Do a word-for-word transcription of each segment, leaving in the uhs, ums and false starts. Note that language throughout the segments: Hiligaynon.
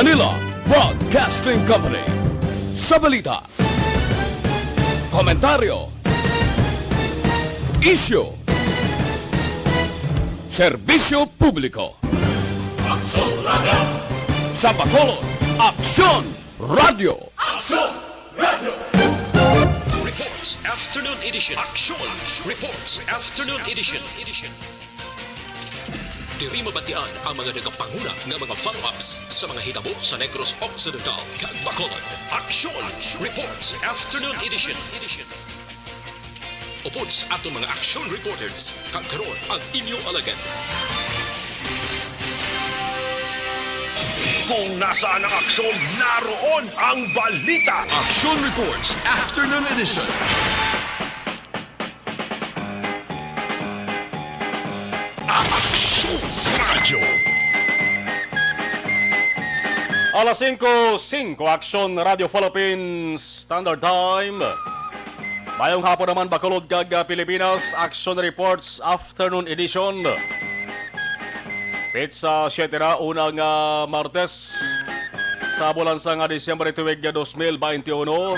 Manila Broadcasting Company. Sa balita, komentaryo, isyu, serbisyo publiko. Aksyon Radio. Sa Bacolod, Aksyon Radio. Aksyon Radio. Reports Afternoon Edition. Aksyon Reports Afternoon Edition. Diri mabatian ang mga nagapanguna nga mga follow-ups sa mga hitabo sa Negros Occidental kag Bacolod. Aksyon Reports Afternoon Edition. Upod sa aton mga action reporters, kag karon ang inyo alagad. Kung nasaan ang aksyon, naroon ang balita. Action Reports Afternoon Edition. Aksyon Radyo. Alas singko, singko, Aksyon Radyo Philippines Standard Time. Mayong hapon naman, Bacolod kag, ah, Pilipinas. Aksyon Reports Afternoon Edition. Petsa siyete na, una nga Martes sa bulan sa nga Disyembre tuig nga dos mil baynte uno.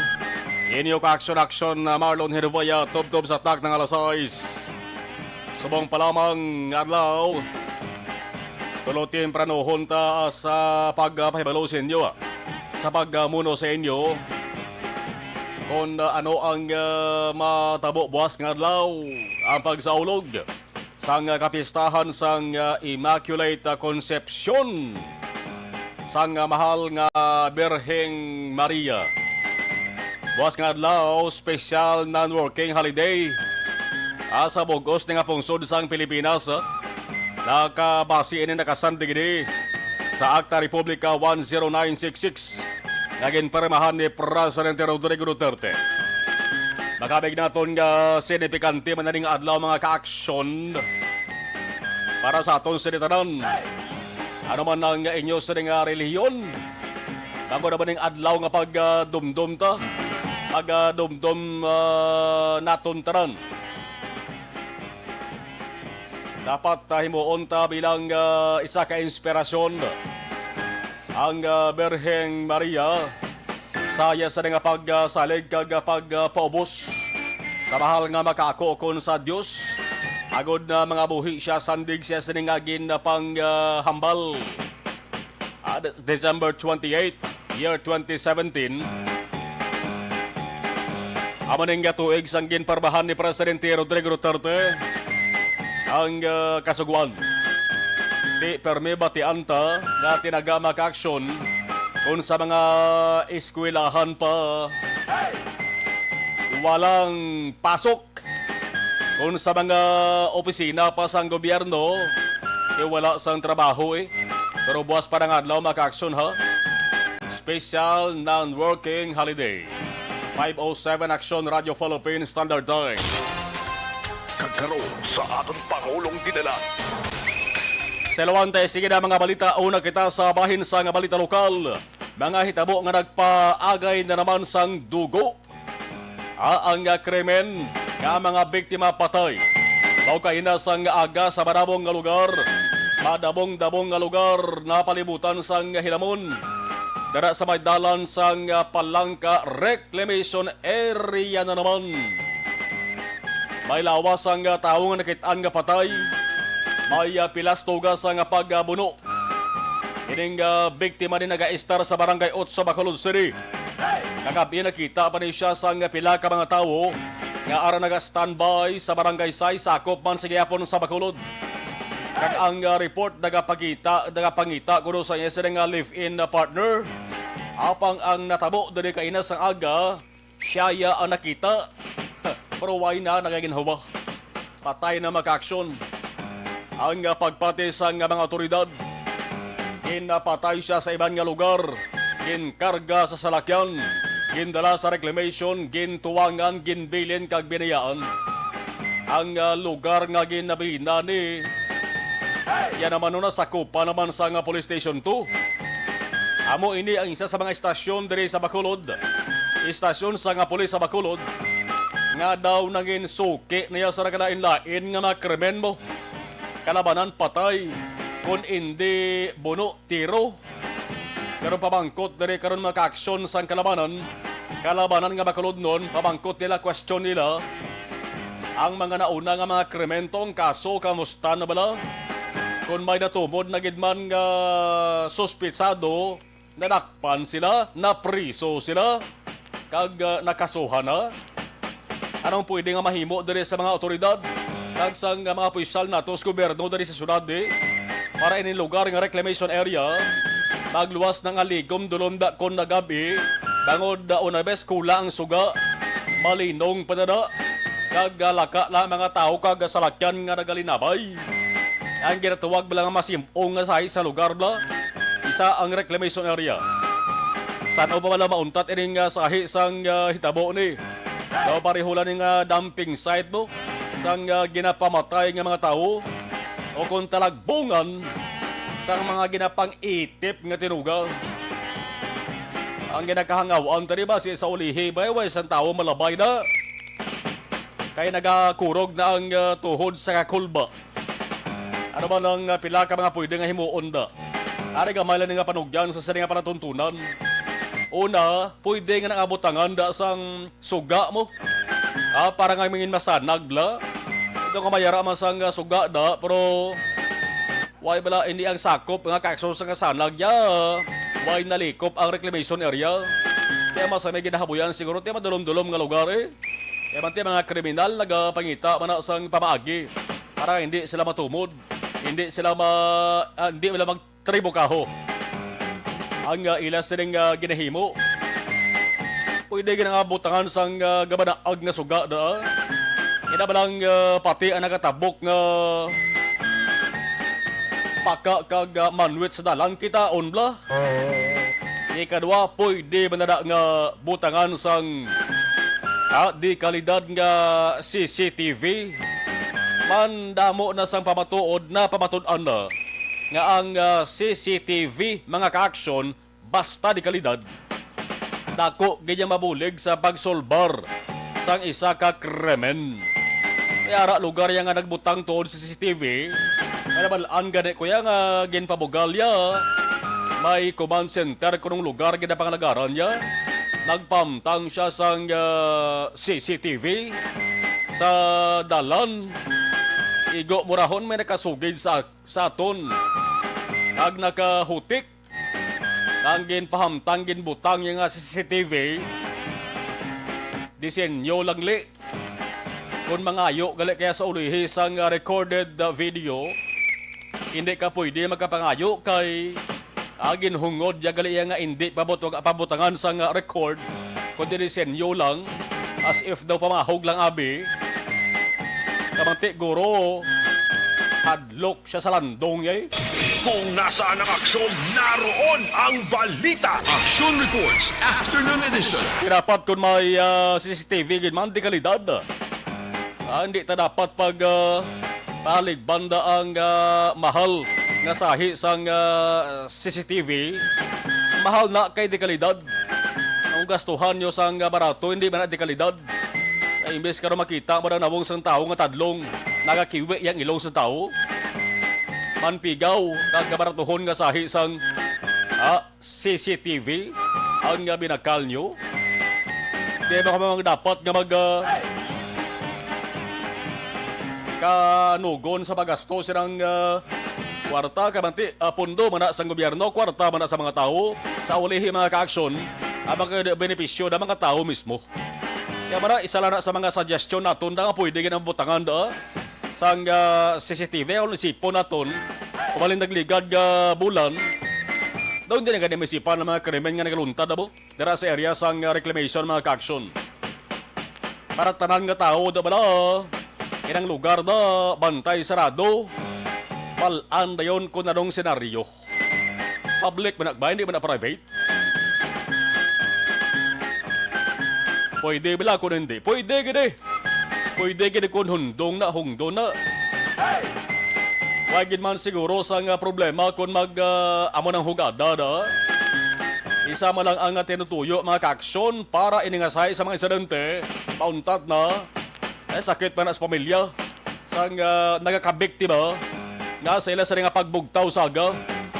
Inyo ka-aksyon-aksyon na Marlon Hervaya, tubtob sa takna nga alas sais. Subong pa lamang nga adlaw, tulo tempranuhon ta sa pagpahibalo sa inyo, sa pagmuno sa inyo kon ano ang, ah, matabo buwas nga adlaw, ang pagsaulog sang, ah, kapistahan sang, ah, Immaculate, ah, Concepcion sang, ah, mahal nga Birheng Maria. Buwas nga adlaw, special non-working holiday, ah, sa bug-os nga pungsod sang Pilipinas, ah. Nakabasi ini, nakasandig ini sa Akta Republika one zero nine six six nga ginpirmahan ni Presidente Rodrigo Duterte. Makabig naton nga sinipikante man ining adlaw, mga kaaksyon, para sa aton sini tanan. Ano man ang inyo sini nga relihiyon, bangod naman ning adlaw nga pagdumdom ta, pagdumdom, ah, naton tanan. Dapat, ah, himuon ta bilang, ah, isa ka inspirasyon ang, ah, Birheng Maria sa iya sa nga pagsalig kag, ah, pagpaubos sa mahal nga makaako kon sa Dios, agod na mangabuhi siya sandig siya sini nga ginpanghambal. Ah, De-, December twenty-eight, year twenty seventeen. Amo ning tuig sang ginpirmahan ni Presidente Rodrigo Duterte ang, ah, Kasugoan. Ti permi batian ta nga tinaga makaaksyon kon sa mga eskwelahan pa walang pasok. Kung sa mga opisina pa sang gobyerno, eh, wala sang trabaho, eh. Pero buwas pa nga adlaw makaaksyon, ha? Special non-working holiday. Five oh seven Aksyon Radyo Philippine Standard Time. Kag karon sa aton Pangulong Dinalan. Sa Ilawante, sige na mga balita. Una kita sa bahin sa nga balita lokal. Mga hitabo nga nagpaagay na naman sang dugo. Ah, ang, ah, krimen nga mga biktima patay. Mao kaina sang aga sa madabong nga lugar, madabong-dabong nga lugar, napalibutan sang hilamon. Dara sa may dalan sang, ah, Palangka Reclamation Area na naman. May lawas sang, ah, tawo nga nakit-an nga patay. May, ah, pilas tugas sang, ah, pagbuno. Ining, ah, biktima ni nagaistar sa Barangay Otso, Bacolod City. Kagab-i nakita pa ni siya sang pila ka mga tawo nga ara naga-standby sa Barangay sais, sakop man sa gihapon sa Bacolod. Kag ang, ah, report nagapakita, nagapangita kuno sa iya sila nga live-in na partner. Apang ang natabo diri kaina sang aga, siya iya ang nakita, pero way na nagaginhawa. Patay na makaaksyon. Ang, ah, pagpati sang, ah, mga awtoridad, ginpatay siya sa iban nga lugar, ginkarga sa salakyan, gindala sa reclamation, gintuwangan, ginbilin kag binayaan. Ang, ah, lugar nga ginabina ni Yan naman nun, nasakupan naman sang Police Station two. Amo ini ang isa sa mga istasyon diri sa Bacolod. Istasyon sang pulis sa Bacolod nga daw nangin suki niya sa nagkalain-lain nga mga krimen mo. Kalabanan patay, kun indi buno, tiro. Pero pamangkot diri karon, mga kaaksyon sang kalabanan, kalabanan nga bakulodnon, pamangkot nila, question nila, ang mga nauna nga mga krimen, tong kaso, kamusta na bala? Kung may natumod na gid man nga suspitsado, nadakpan sila, napriso sila, kag, ah, nakasuhan na. Anong pwede nga mahimo diri sa mga awtoridad kag sang mga opisyal nato sa gobyerno diri sa syudad, eh? Para ining lugar nga reclamation area, magluwas na nga ligom dulom da kon nagab-i, bangod, ah, una bes kula ang suga, malinong pa na da, kag, ah, laka lang mga tawo kag salakyan nga nagalinabay. Ang ginatawag bala nga masim-ong nga sahi sa lugar bala, isa ang reclamation area. San-o pa bala mauntat ining, ah, sahi sang, ah, hitabo ni? Daw pareho lang ni nga dumping site mo sang, ah, ginapamatay nga mga tawo o kung talagbungan sang mga ginapang-itip nga tinuga. Ang ginakahangawan tani ba si sa ulihi, bay, way sang tawo malabay na. Kay nagakurog na ang, ah, tuhod sa kakulba. Ano ba lang, ah, pila ka mga pwede nga himuon da? Ari gamay lang nga panugyan sa sini nga panatuntunan. Una, pwede nga nakabutangan da sang suga mo. Ah, para nga mangin masanag la. Ito nga mayara man sang, ah, suga da, pero why bala hindi ang sakop nga kaksol sa kasanag ya? Why nalikop ang reclamation area? Kaya mas may ginahabuyan siguro, tiya madulom-dulom nga lugar, eh. Kaya man, tiya mga kriminal nagapangita man na sang pamaagi para hindi sila matumod, hindi sila ma-, ah, hindi sila magtribukaho. Ang, ah, ila sining, ah, ginahimo, pwede gid nga butangan sang, ah, gabanaag nga suga da. Ina ba lang, ah, pati ang nagatabok nga paka kag, ah, manwit sa dalan kitaon bala? Ikadua, pwede man na nga butangan sang, ah, dekalidad nga C C T V. Mandamo na sang pamatuod na pamatud-an na nga ang, ah, C C T V, mga kaaksyon, basta dekalidad, dako gid ang mabulig sa pagsolbar sang isa ka krimen. May ara lugar ya nga nagbutang tuod sa C C T V. Nabal-an gani ko ya nga ginpabugal ya. May command center kunong lugar ginapangalagaan ya. Nagpamtang siya sang, ah, C C T V sa dalan. Igo murahon may nakasugid sa, sa aton kag nakahutik. Ang ginpahamtang, ginbutang niya nga C C T V, disenyo lang li. Kon mangayo gali kaya sa ulihi sang, ah, recorded, ah, video, hindi ka pwede makapangayo kay, ah, ginhungod ya gali iya nga hindi pabutang, pabutangan sang, ah, record, kundi disenyo lang, as if daw pamahog lang abi. Kamanti, guro, hadlok siya sa landong, yay. Kung nasaan ang aksyon, naroon ang balita. Action Reports, Afternoon Edition. Dapat kung may, ah, C C T V gid man, dekalidad. Ah, hindi ta dapat pag, ah, paligban da ang, ah, mahal nga sahi sang, ah, C C T V. Mahal na kay dekalidad. Ang gastuhan nyo sang, ah, barato, hindi man na dekalidad. Ay, imbes karon makita mo na nawong sang tawo nga tadlong nagakiwi yang ilong sa tawo. Manpigaw kag kabaratuhon nga sahi sang, ah, C C T V ang, ah, binakal nyo. Di ba ka mga dapat nga mag, ah, kanugon sa pagasto silang, ah, kwarta, kamanti, ah, pundo man na sang gobyerno, kwarta man na sa mga tawo, sa ulihi mga kaaksyon, ang mga benepisyo na mga tawo mismo. Kaya man na, isa lang na sa mga suggestion naton na nga pwede gid ang butangan da sang, ah, C C T V o isipon naton, umaling nagligad nga bulan, daw hindi na gani maisipan ang mga krimen nga nagaluntad na mo dira sa area sang, ah, reclamation, mga kaaksyon. Para tanan nga tawo da bala, inang lugar da, bantay sarado, balaan dayon kung anong senaryo. Public man na ba, hindi man na private? Pwede bala kung hindi? Pwede gid eh. Pwede gid kung hundong na, hungdon na. Wa gid man siguro sang, ah, problema kung mag, ah, amo nang hugada na. Isa man lang ang, ah, tinutuyo, mga kaaksyon, para iningasay sa mga insidente, mauntat na. Eh, sakit pa na sa pamilya sang, ah, nagakabiktima nga sa ila sa nga pagbugtaw sa aga.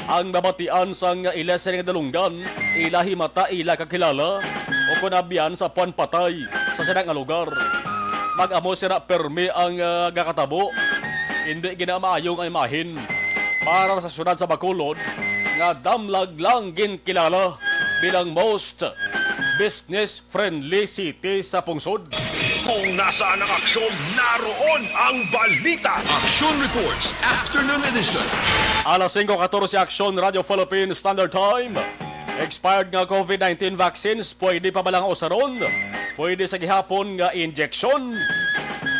Ang mabatian sang ila sini nga dalunggan, ila himata, ila kakilala, o kon abyan sa puan patay sa sina nga lugar. Mag-amo sira permi ang, ah, gakatabo. Hindi gina maayo nga imahin para sa syudad sa Bacolod nga damlag lang ginkilala bilang most business-friendly city sa pungsod. Kung nasaan ang aksyon, naroon ang balita. Action Reports, Afternoon Edition. Alas singko katorse, Aksyon, Radyo Philippine Standard Time. Expired nga COVID nineteen vaccines, pwede pa ba lang usaron? Pwede sa gihapon nga injection?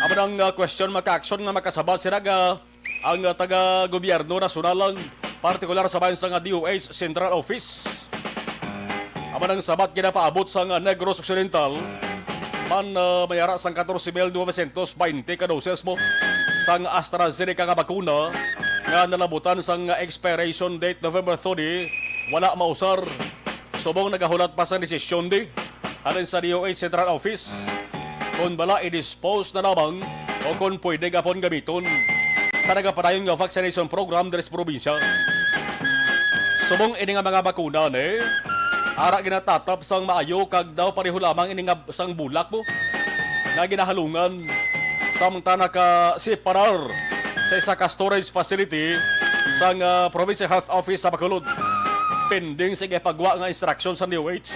Amo nang, ah, question, mga ka-aksyon, nga makasabat sila nga ang, ah, taga-gobyerno nasyonal lang, partikular sa bayan sa nga D O H Central Office. Amo nang sabat ginapaabot sa nga Negros Occidental, man, ah, may ara sang katorse mil novecientos baynte ka doses mo sang AstraZeneca nga bakuna nga nalabutan sang expiration date November thirty, wala mausar. Subong nagahulat pa sang desisyon di halin sa D O H Central Office kon bala i-dispose na lamang o kon pwede gapon gamiton sa nagapadayon nga vaccination program diri sa probinsya. Subong ini nga mga bakuna ni ara ginatatap sang maayo kag daw pareho lamang ini nga sang bulak mo nga ginahalungan, samtang nakaseparar sa isa ka storage facility sang, ah, Provincial Health Office sa Bacolod. Pending sa ipagwa nga instruction sa D O H.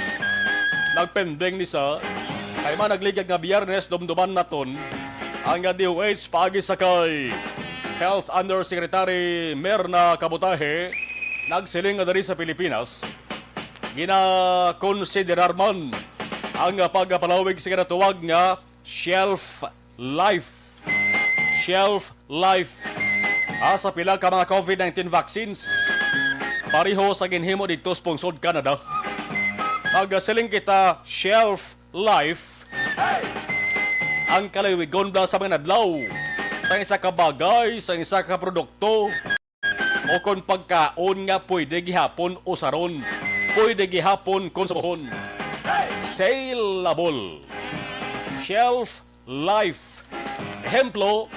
Nagpending ni sa kay man nagligad nga Biyernes, dumduman naton ang D O H paagi sa kay Health Undersecretary Mirna Kabutahe, nagsiling nga diri sa Pilipinas ginakonsiderar man ang pagpalawig sa ginatawag nga shelf life. Shelf life, ah, sa pila ka mga COVID nineteen vaccines. Pareho sa ginhimo didto sa pungsod Canada. Magsiling kita, shelf life, ang kalawigon bala sa mga adlaw sa isa ka bagay, sa isa ka produkto, o kon pagkaon nga pwede gihapon usaron, pwede gihapon konsumohon. Saleable. Shelf life. Ehemplo,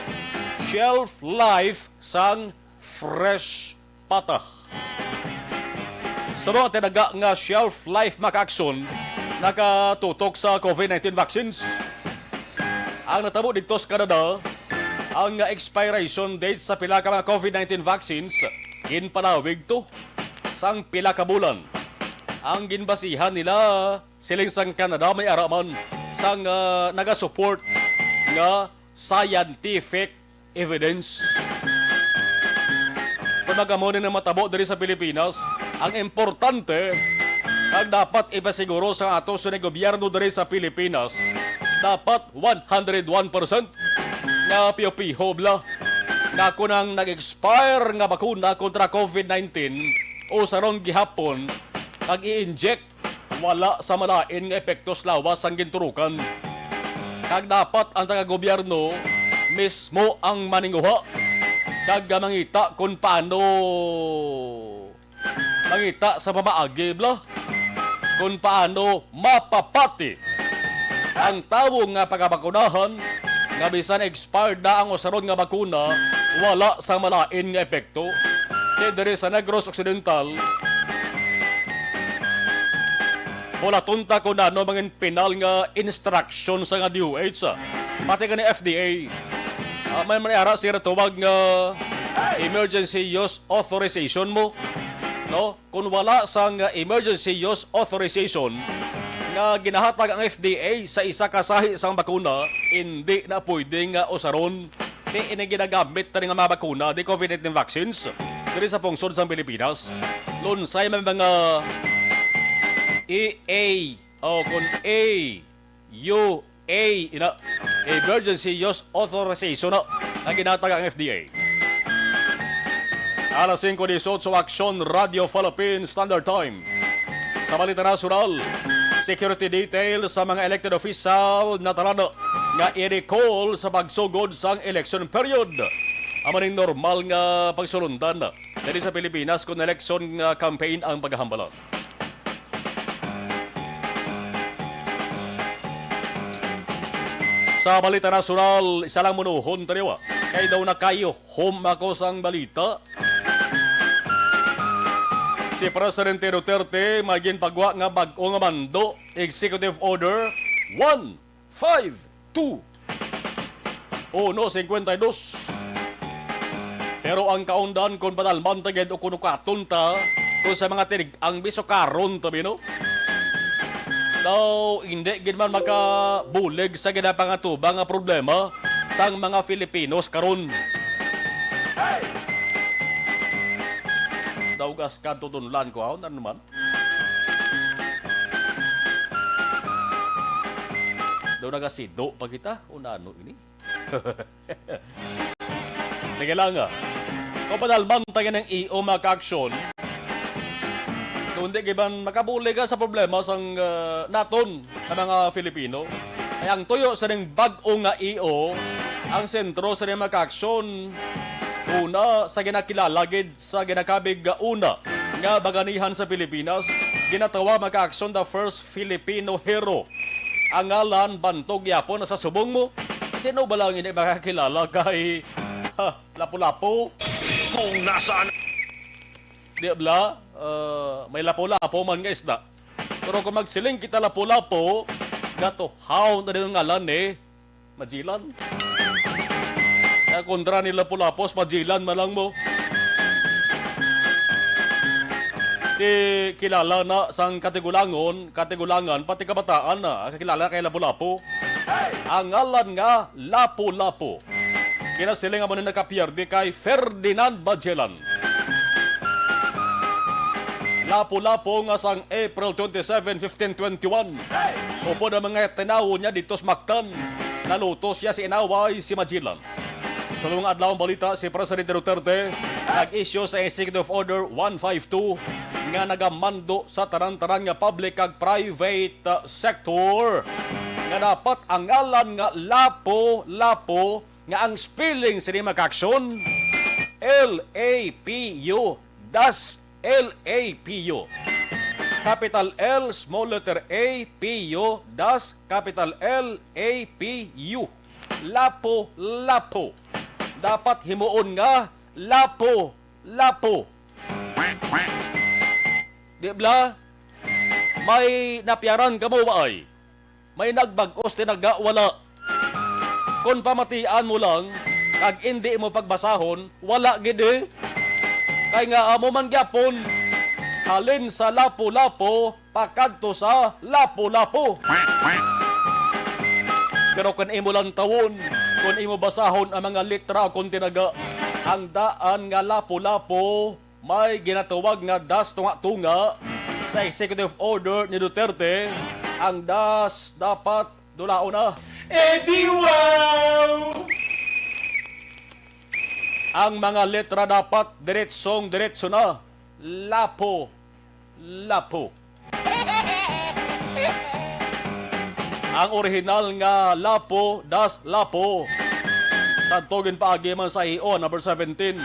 shelf life sang fresh pata. Sa mga tinaga nga shelf life, mga ka-aksyon, nakatutok sa COVID nineteen vaccines. Ang natabo didto sa Canada, ang expiration date sa pila ka mga COVID nineteen vaccines ginpalawig to sang pila ka bulan. Ang ginbasihan nila, siling sang Canada, may ara man sang, ah, nagasupport nga scientific evidence. Kon nagamo ni nga matabo diri sa Pilipinas, ang importante, ang dapat ipasiguro sa ato sa gobyerno diri sa Pilipinas, dapat one hundred one percent nga piho-piho bala nga kon ang nag-expire nga bakuna kontra COVID nineteen, usaron gihapon kag i-inject, wala sa malain nga epekto sa lawas sang ginturukan. Kag dapat ang taga-gobyerno mismo ang maninguha kag mangita kon paano, mangita sa pamaagi bala kon paano mapapati ang tawo nga pagabakunahan nga bisan expired na ang usaron nga bakuna, wala sang malain nga epekto. Kay diri sa Negros Occidental, wala tunta kung ano mga pinal nga instruction sa nga D O H, ah, pati gani F D A. Ah, may man ara sila tawag nga emergency use authorization mo, no? Kung wala sang emergency use authorization nga ginahatag ang F D A sa isa ka sahi sang bakuna, hindi na pwede nga usaron ni ini ginagamit tani nga mga bakuna, di COVID nineteen vaccines, diri sa pungsod sang Pilipinas. Lunsay may mga E A o kon A U A, ina, emergency use authorization na nga ginatag ang F D A. Alas singko dieciocho, Aksyon, Radyo Philippine Standard Time. Sa balita nasyonal, security details sa mga elected official na talana nga i-recall sa pagsugod sang election period. Amo ning normal nga pagsulundan diri sa Pilipinas kung election nga campaign ang paghambalan. Sa balita nasyonal, isa lang munuhon, tariwa. Kay daw nakayo home ako sang balita. Si Presidente Duterte may ginpagwa nga bag-o nga mando, Executive Order one five two, uno cincuenta y dos. Pero ang kaundan, kung padalman ta gid o kung ukaton ta, kung sa mga tinig-ang bisukaron ta, bino? Daw, hindi gid man makabulig sa ginapangatubang nga problema sang mga Filipinos karon. Daw gas kadto tunlan ko, ah, ano man? Daw nagasido pa kita, o nano ini? Sige lang, ah. Kung padalman tayo ng E O mga ka-aksyon, kung di giban makabulig ka sa problema sang, ah, naton nga mga Filipino, ay ang tuyo sa ning bag-o nga E O ang sentro sa ning mga ka-aksyon. Una, sa ginakilala gid sa ginakabig nga una nga baganihan sa Pilipinas, ginatawag mga ka-aksyon the first Filipino hero. Ang ngalan bantog gyapon na sa subong mo. Sino ba lang hindi makakilala kay, ha, Lapu-Lapu? Kung nasaan Di bala, ah, may lapu-lapu man nga isda. Pero kung magsiling kita lapu-lapu, gatuhaw na din ang ngalan ni Magellan. Kaya kontra ni Lapu-Lapu, Magellan man lang mo. Ti kilala na sang katigulangon, katigulangan, pati kabataan na, ang kakilala kay Lapu-Lapu. Ang ngalan nga Lapu-Lapu. Ginasiling amo ni nakapierde kay Ferdinand Magellan. Lapu-Lapu nga sang April twenty-seven, fifteen twenty-one. Upod ang mga tinawo niya dito sa Mactan. Naluto siya sa inaway si Magellan. Sa mga adlaw balita, si Presidente Duterte nag-issue sa Executive Order one five two nga nagamando sa tanan-tanan nga public kag private, uh, sector nga dapat ang ngalan nga Lapu-Lapu nga ang spelling sini mga ka-aksyon, L A P U, das L A P U. Capital L, small letter A, P U, das capital L, A P U. Lapu-Lapu. Dapat himuon nga Lapu-Lapu. Di bala? May napiaran kamo ba ay? May nagbag-os tinaga, wala. Kon pamatian mo lang, kag indi mo pagbasahon, wala gid eh. Kay nga amo man gyapon, halin sa Lapu-Lapu, pakadto sa Lapu-Lapu. Pero kon imo lantawon, kon imo basahon ang mga litra o kon tinaga, ang daan nga Lapu-Lapu, may ginatawag nga das tunga-tunga sa executive order ni Duterte, ang das dapat dulaon na. Eh di wow! Ang mga letra dapat diretsong-diretso na. Lapu, lapu. Ang orihinal nga Lapu, das Lapu. Sadto ginpaagi man sa E O number seventeen.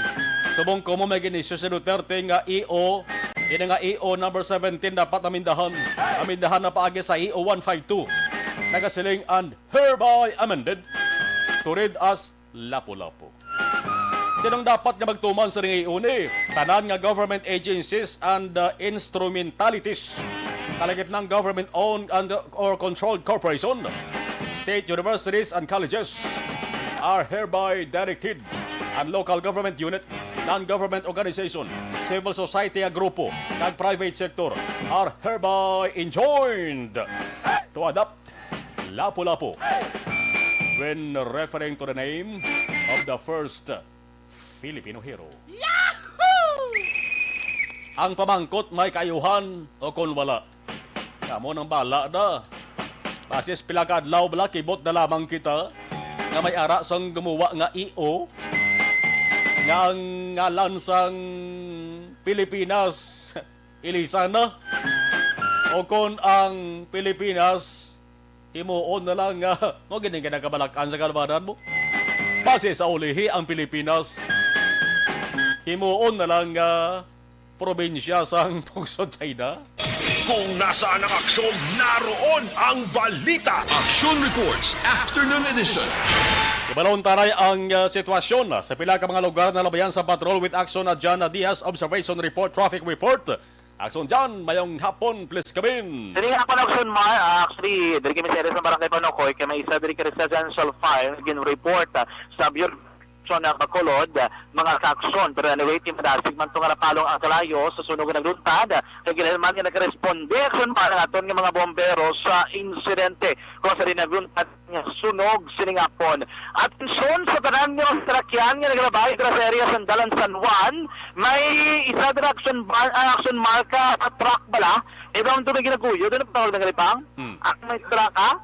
Subong ko mo may ginisyo si Duterte nga E O, ini nga E O number seventeen dapat amindahan. Amindahan na paagi sa E O one five two. Nagasiling and hereby amended to read as Lapu-Lapu. Sinong dapat nga magtuman sa ning E O ni? Tanan nga government agencies and, uh, instrumentalities. Kalagip ng government-owned and, uh, or controlled corporation, state universities and colleges are hereby directed, and local government unit, non-government organization, civil society nga grupo, kag private sector are hereby enjoined to adopt Lapu-Lapu when referring to the name of the first Filipino hero. Yahoo! Ang pamangkot may kaayuhan o kon wala. Kamo nang bala da. Basis pila ka adlaw bala, kibot na lamang kita nga may ara sang gumuwa nga E O nga ang ngalan sang Pilipinas ilisan na. O kon ang Pilipinas, himuon na lang nga, mo gid ang kinakabalak-an sa kalubanan mo. Base sa ulihi ang Pilipinas, himuon na lang nga probinsya sang Pugso, China. Kung nasaan ang aksyon, naroon ang balita. Action Reports, Afternoon Edition. Ibalon taray ang, uh, sitwasyon, uh, sa pila ka mga lugar na labayan sa patrol with action na John Diaz Observation Report, Traffic Report. Action John, mayong hapon, please come in. Diri nga pala, Action Mar, ah, actually, diri kami sa area sa Barangay Panukoy, kay may isa diri ka residential fire nga gin-report, ah, sa Bureau sa Bacolod, ah, mga ka-aksyon. Pero anyway, ti madasig man to nga napalong ang kalayo sa sunog nga nagluntad. Kay ginahilman nga nagresponde, Action Mar, ang aton nga mga bombero sa insidente. Kung sa rin nagluntad nga sunog sining hapon. Atensyon sa tanan nga mga sarakyan nga naglabay dira sa area sa Dalan San Juan. May isa dira, Action Bar, ah, Action Mar, ka truck bala. Iba man to may ginaguyo, doon ang tawag ng Ripang? Hmm. Ah, may truck, ah?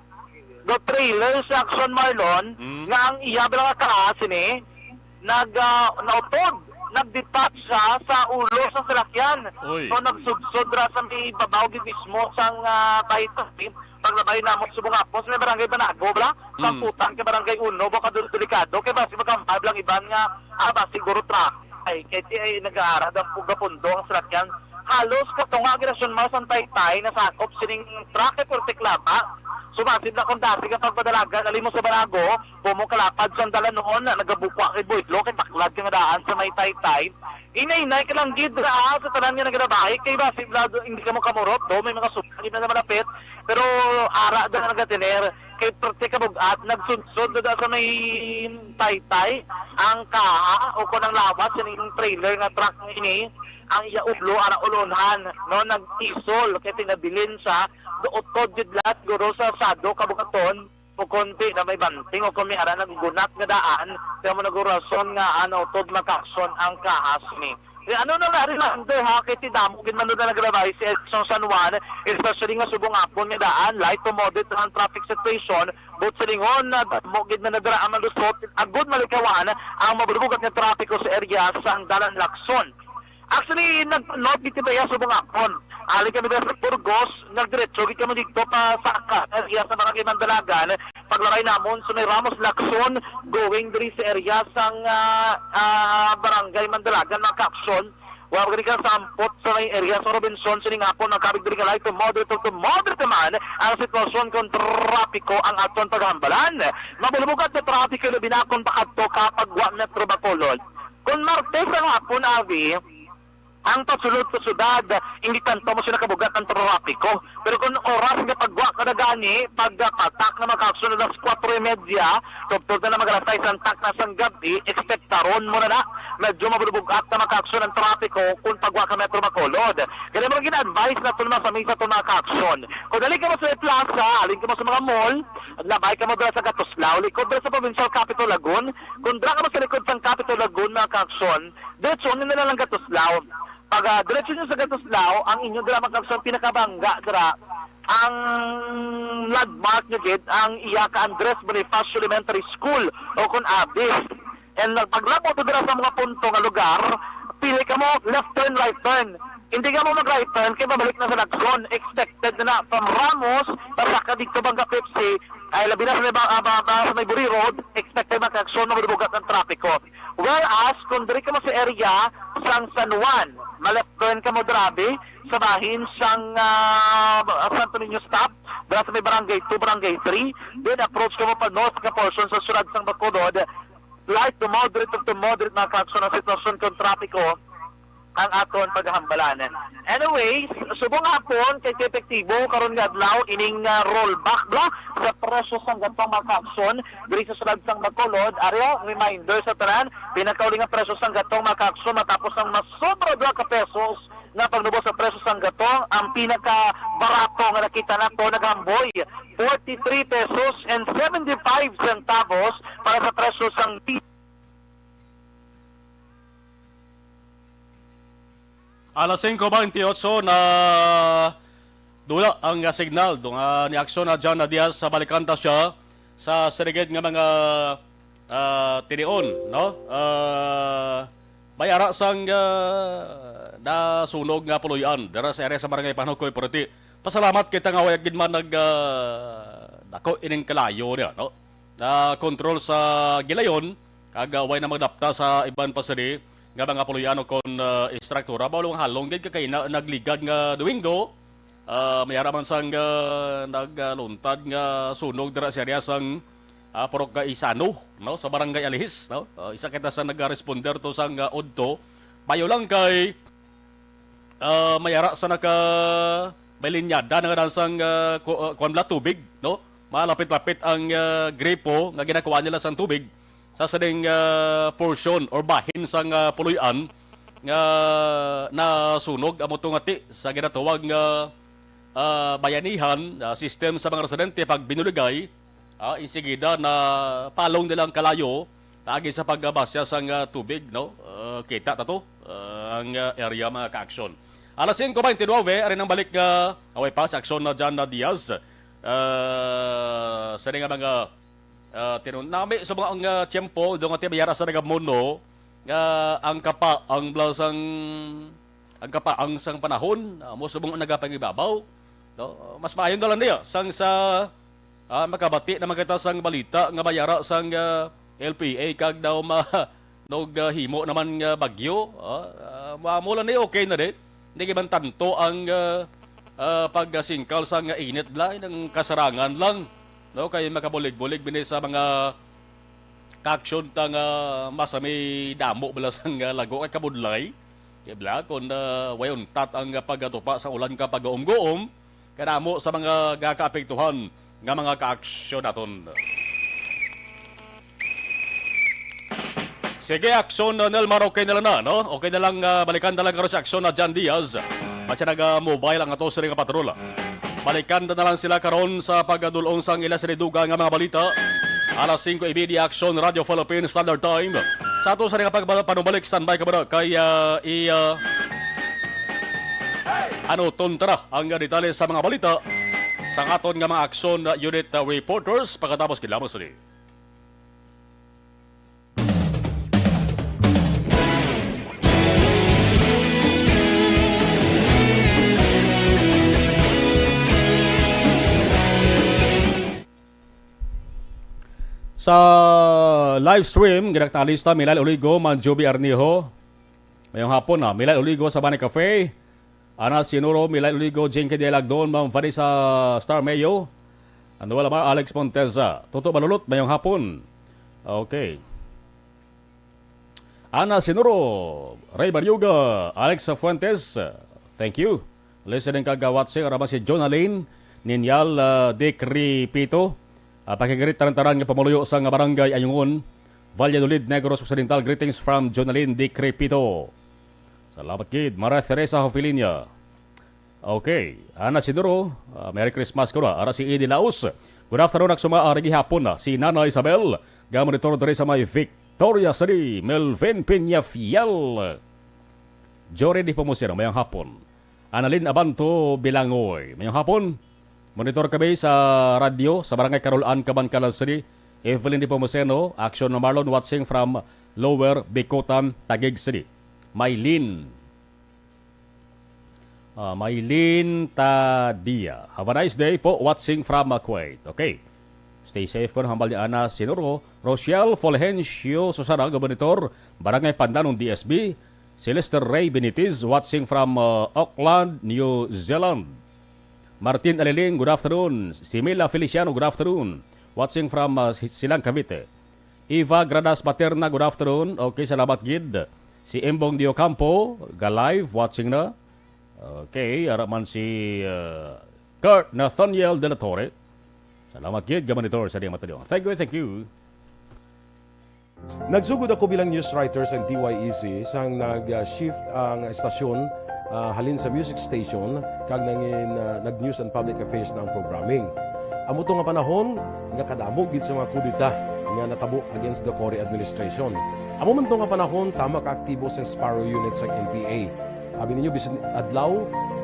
Do trailer sa, Action Marlon, Hmm. nga ang iya bala nga kaas ini, nag, ah, nautod, nag-detach siya sa ulo sa sarakyan. Uy. So, nagsudsod ra sa may babaw gid mismo sang, ah, taytay. Paglabay namon subong hapon sa may barangay Banago, bala? Mm. Samputan kay barangay Uno, baka dul-, delikado. Kay basi magkambal lang iban nga, ah, basi siguro traffic. Ay, kay ti ay nag-aarad ang pugapundo ang sarakyan. Halos katunga gid, Action Mar, sang taytay nasakop sining truck kay pertik laba. So, basi na kung dati ka pagpadalagan, alimos sa Banago, Pumong kalapad sang dalanon, nagabukwa kay Boylo, kay taklad ka nga daan sa may taytay. Inay-inay ka lang gid, ah, sa tanan nga nagalabahi, kay basi blado, hindi ka mo kamurot, do, may mga suka gid na malapit, pero ara da nga nagatener, kay perte ka bugat, nagsudsod na da sa may taytay, ang kaha, o kon ang lawas, sining trailer nga truck nga ini, ang iya ulo, ara ulonhan, no, nag-isol, kay tinabilin siya, do utod gid lahat, siguro sa sado, kabugaton, o konti na may banting o kung may ara naggunat nga daan, kaya mo nagurason nga ano, utod makakson ang kahas ni. Eh, ano na nga, reminder ha, kay ti damo gid man na nagrabay si Edson San Juan, especially nga subong hapon nga daan, light to moderate ang traffic situation, but sa lingon na damo gid na nadara ang malusot, agud malikawan ang mabulubugat nga trapiko sa area sang Dalan Lacson. Actually, nag-note gid kita iya subong hapon. Ali kami dira sa Burgos, nagdiretso gid kami dito pa sa Akan, area sa Barangay Mandalagan. Paglabay namon sa may Ramos Lacson, going diri sa area sang, ah, ah, Barangay Mandalagan, mga ka-aksyon. Wa gani ka sampot sa may area sa Robinson, sining hapon, magkabig diri nga light to moderate to moderate naman ang sitwasyon kung trapiko ang aton paghambalan. Mabulubugat sa trapiko, labi na kung pakadto ka pagwa Metro Bacolod. Kung Martes ang hapon, Avi, ang pasulod sa syudad, hindi tanto mo sila kabugat ang trapiko. Pero kung oras nga pagwa ka na gani, pagpatak na makaksunod alas kwatro y media, tubtog na na mag alas sais ang tak na sang gabi, ekspektaron mo na na. Medyo mabulubog-at na makaksun ang trapiko kung pagwa ka Metro Bacolod. Kaya mga gina-advise na ito naman sa misa ito mga kaksun. Kung dali ka mo sa plaza, alin ka mo sa mga mall, labay ka mo dala sa Gatuslao, likod dala sa Provincial Capitol Lagun. Kung dala ka mo sa likod sang Capitol Lagun, mga kaksun, diretso na lang Gatuslao. Pag, ah, diretso nyo sa Gatuslao, ang inyo dira, mga kaksun, pinakabangga dira, ang landmark nyo gid, ang iya ka Andres Bonifacio Elementary School o kun abis. And nag-, paglabot mo dira sa mga punto nga lugar, pili ka mo left turn, right turn. Hindi ka mo mag-right turn, kay pabalik na sa Lacson. Expected na na from Ramos, pasaka dito Bangga Pepsi, ay labi na sa may, ba, ba, ba, sa may Buri Road, expected na Lacson, mabubugat ang trapiko. Whereas, kung diri ka mo sa area sang San Juan, ma-left turn ka mo grabe sa bahin sang, ah, Santo Niño stop, dira sa may barangay two, barangay three, then approach ka mo pa north nga portion sa syudad sang Bacolod, light to moderate to moderate, mga kaksun, ang sitwasyon kung trapiko ang aton paghambalan. Anyways, subong hapon kay epektibo karon nga adlaw ining, ah, rollback bala sa presyo sang gatong, mga kaksun, diri sa syudad sang Bacolod. Ari, reminder sa tanan, pinakauli nga presyo sang gatong, mga kaksun, matapos ang masobra dua ka pesos nga pagnubos sa presyo sang gatong, ang pinakabarato nga nakita nato naghamboy forty-three pesos and seventy-five centavos para sa presyo sang Alas singko bentiocho na dula ang, ah, signal. Doon nga ni aksyon na John na Diaz sa balikan ta siya sa sirigid nga mga, ah, tinion, no? Ah, may ara sang, ah, nasunog nga puloy-an dira sa area sa Barangay Panukoy, Puriti. Pasalamat kita nga wala gid man nag, ah, dako ining kalayo niya, no? Na control sa gilayon, kag, ah, way na magdapta sa iban pa sini nga mga puloy-an o kon, ah, istruktura. Bawal ang halong gid kay na, nagligad nga Domingo, ah, may ara man sang, ah, nagluntad nga sunog dira sa area sang, ah, Purok Gaisano, no, sa Barangay Alihis, no? Ah, isa kita sa nagaresponder to sang, ah, udto. Bayo lang kay ah, may ara sa naka, may linyada na nga sang, ah, ku-, ah, kuwan bala, tubig, no? Malapit-lapit ang, ah, gripo nga ginakuha nila sang tubig sa sining, ah, portion or bahin sang, ah, puloy-an nga nasunog. Amo to nga ti sa ginatawag nga, ah, bayanihan, ah, system sa mga residente pag binuligay, ah, insigida na palong nila ang kalayo agi sa pagbasya sang, ah, tubig, no? Ah, kita ta to, ah, ang, ah, area, mga ka-aksyon. Alas singko bente nuebe, ari nang balik nga away pa sa aksyon na John na Diaz. Ah, sa nga mga, ah, tinun-, nami sa mga ang, ah, tiyempo, doon nga tiyempo yara sa nagamuno, nga ang kapa, ang blasang, ang kapaang sang panahon, ah, mo subong nagapangibabaw, no? Mas maayo na lang niya sang sa, ah, makabati naman kita sang balita nga mayara sang, ah, L P A kag daw ma-, nog, ah, himo naman nga bagyo, ah, ah, mo, mo lang ni okay na di. Hindi man tanto ang, ah, ah, pagsingkal sang init, bala, nang kasarangan lang, no? Kay makabulig-bulig bini sa mga ka-aksyon ta nga mas may damo bala sang, ah, lago kay kabudlay. Di bala, kung, ah, way untat ang pagkatupa sa ulan ka pag-uumguom, kadamo sa mga gakaapektuhan nga mga kaaksyon naton. Sige, aksyon, uh, Nelmar, okay na lang na, no? Okay na lang, uh, balikan na lang karon sa aksyon na John Diaz. Basta naga-mobile ang ato sila nga patrol. Balikan na lang sila karon sa pagdul-ong sang ila sinidugan nga mga balita. Alas singko y media, Aksyon Radio Philippines Standard Time. Sa ato sa nga pagpanubalik, standby ka muna kay, uh, i, uh, ano, tuntra ang detalye sa mga balita sa aton nga mga aksyon unit, uh, reporters pagkatapos kailangan sini. Sa live stream, ginaktalista, Milal Oligo, Manjubi Arnijo. Mayong hapon na, Milal Oligo sa Bani Cafe. Ana Sinuro, Milal Oligo, Jinky Delagdon, Ma'am Vanessa Starmayo. Ano wala ba? Alex Monteza. Tuto Balulot, mayong hapon. Okay. Ana Sinuro, Ray Bariuga, Alex Fuentes, thank you. Listening kag watching, ara man si Jonalyn Ninyal, ah, Dikripito. Ah, pakigreet tanan-tanan nga pumuluyo sa nga barangay Ayungon, Valladolid, Negros Occidental. Greetings from Jonalyn Dikripito. Salamat gid, Maria Teresa Hofilinia. Okay. Ana Sinuro, ah, Merry Christmas ko na. Ara si Eddie Laos. Good afternoon, Aksuma, ah, gihapon na. Si Nana Isabel, ga-monitor diri sa may Victoria City. Melvin Peñafiel. Jory Di Pomuceno, mayong hapon. Annalyn Abanto Bilangoy, mayong hapon. Monitor kami sa radyo sa Barangay Carol Ann, Kabankalan City. Evelyn Di Pomuceno, Action Marlon, watching from Lower Bicutan, Taguig City. Mylene Ah, Mylene Tadia. Have a nice day po. Watching from, uh, Kuwait. Okay. Stay safe po, hambal ni Ana Sinuro. Rochelle Fulgencio Susana, Gobernador, Barangay Pandanon, D S B. Si Lester Ray Benitez, watching from, uh, Auckland, New Zealand. Martin Aliling, good afternoon. Si Mila Feliciano, good afternoon. Watching from, uh, Si-, Silang, Cavite. Eva Gradas Paterna, good afternoon. Okay, salamat gid. Si Embong Diocampo, ga-live, watching na. Okay, ara man si, uh, Kurt Nathaniel de la Torre. Salamat gid, ga-monitor sa diyang matulungan. Thank you, thank you. Nagsugod ako bilang news writer sa T Y E C sang nag-shift ang estasyon, ah, halin sa music station kag nangin, ah, nag-news and public affairs na ang programming. Amo to nga panahon nga kadamo gid sa mga kudeta nga natabo against the Cory administration. Amo man to nga panahon, tama ka aktibo sa Sparrow Unit sa N P A. Abi ninyo, bisan adlaw,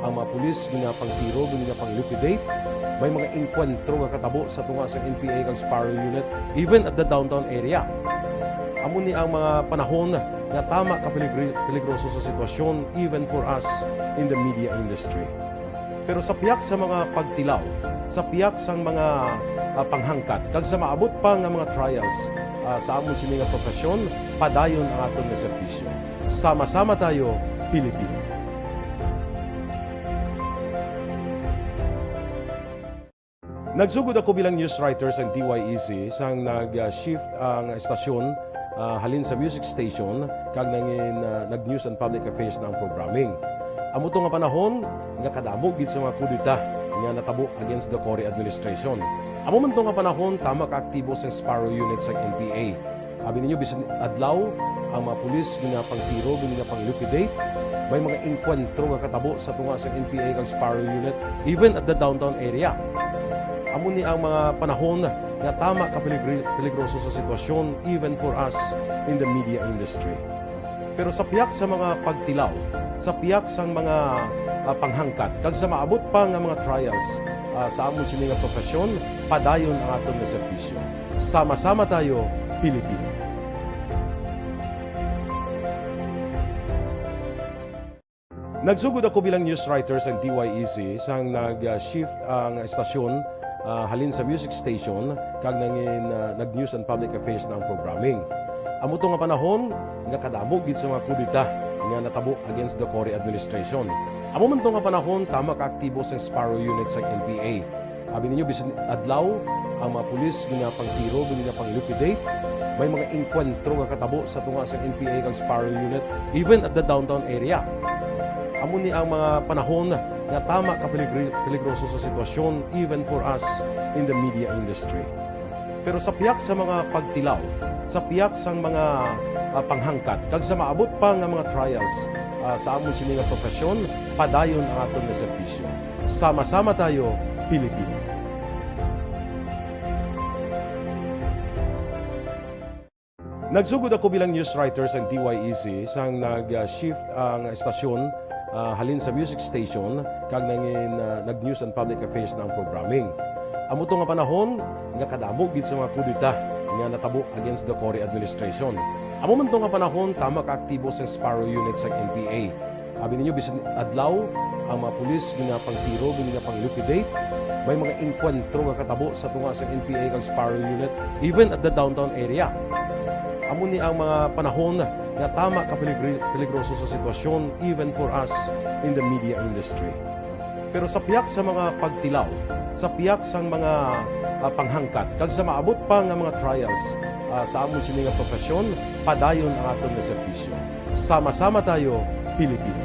ang mga pulis ginapangtiro, ginapang-liquidate. May mga engkwentro nga katabo sa tunga sa N P A kag Sparrow Unit, even at the downtown area. Amo ni ang mga panahon nga tama ka peligri-, peligroso sa sitwasyon, even for us in the media industry. Pero sa piyak sa mga pagtilaw, sa piyak sang mga, ah, panghangkat, kag sa maabot pa nga mga trials, ah, sa amon sini nga profesyon, padayon ang aton nga serbisyo. Sama-sama tayo, Pilipino. Nagsugod ako bilang news writer sa T Y E C sang nag-shift ang estasyon, ah, halin sa music station kag nangin, ah, nag-news and public affairs na ang programming. Amo to nga panahon nga kadamo gid sa mga kudeta nga natabo against the Cory administration. Amo man to nga panahon tama ka aktibo sa Sparrow Unit sa N P A. Abi ninyo, bisan adlaw, ang mga pulis ginapangtiro, ginapang-liquidate. May mga engkwentro nga katabo sa tunga sa N P A kag Sparrow Unit, even at the downtown area. Amo ni ang mga panahon nga tama ka peligri-, peligroso sa sitwasyon, even for us in the media industry. Pero sa pihak sa mga pagtilaw, sa pihak sang mga, ah, panghangkat, kag sa maabot pa nga mga trials, ah, sa amon sini nga profesyon, padayon ang aton nga serbisyo. Sama-sama tayo, Pilipino. Nagsugod ako bilang news writer sa D Y E C sang nag-shift ang estasyon, ah, halin sa music station kag nangin, ah, nag-news and public affairs na ang programming. Amo to nga panahon nga kadamo gid sa mga kudeta nga natabo against the Cory administration. Amo man to nga panahon tama ka aktibo sa Sparrow Unit sa N P A. Abi ninyo, bisan adlaw, ang mga pulis ginapangtiro, ginapang-liquidate. May mga engkwentro nga katabo sa tunga sa N P A kag Sparrow Unit, even at the downtown area. Amo ni ang mga panahon nga tama ka peligri-, peligroso sa sitwasyon, even for us in the media industry. Pero sa pihak sa mga pagtilaw, sa pihak sang mga, ah, panghangkat, kag sa maabot pa nga mga trials, ah, sa amon sini nga profesyon, padayon ang aton nga serbisyo. Sama-sama tayo, Pilipino. Nagsugod ako bilang news writer sa D Y E C sang nag-shift ang estasyon, ah, halin sa music station kag nangin, ah, nag-news and public affairs na ang programming. Amo to nga panahon nga kadamo gid sa mga kudeta nga natabo against the Cory administration. Amo man to nga panahon tama ka aktibo sa Sparrow Unit sa N P A. Abi ninyo, bisan adlaw, ang mga pulis ginapangtiro, ginapang-liquidate. May mga engkwentro nga katabo sa tunga sa N P A kag Sparrow Unit, even at the downtown area. Amo ni ang mga panahon nga tama ka peligri-, peligroso sa sitwasyon, even for us in the media industry. Pero sa pihak sa mga pagtilaw, sa pihak sang mga, ah, panghangkat, kag sa maabot pa nga mga trials, ah, sa amon sini nga profesyon, padayon ang aton nga serbisyo. Sama-sama tayo, Pilipino.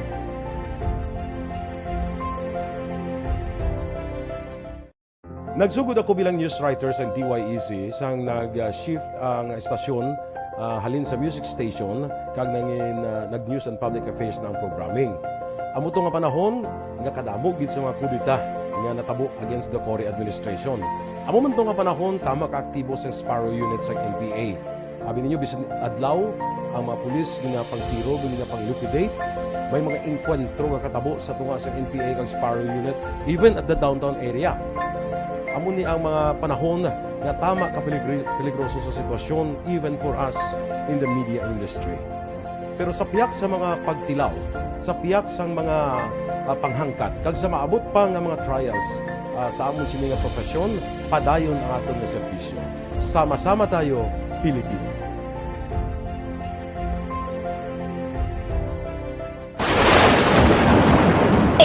Nagsugod ako bilang news writer sa D Y E C sang nag-shift ang estasyon, ah, halin sa music station kag nangin, ah, nag-news and public affairs na ang programming. Amo to nga panahon nga kadamo gid sa mga kudeta nga natabo against the Cory administration. Amo man to nga panahon tama ka aktibo sa Sparrow Unit sa N P A. Abi ninyo, bisan adlaw, ang mga pulis ginapangtiro, ginapang-liquidate. May mga engkwentro nga katabo sa tunga sa N P A kag Sparrow Unit, even at the downtown area. Amo ni ang mga panahon nga tama ka peligri-, peligroso sa sitwasyon, even for us in the media industry. Pero sa pihak sa mga pagtilaw, sa pihak sang mga, ah, panghangkat, kag sa maabot pa nga mga trials, ah, sa amon sini nga profesyon, padayon ang aton nga serbisyo. Sama-sama tayo, Pilipino.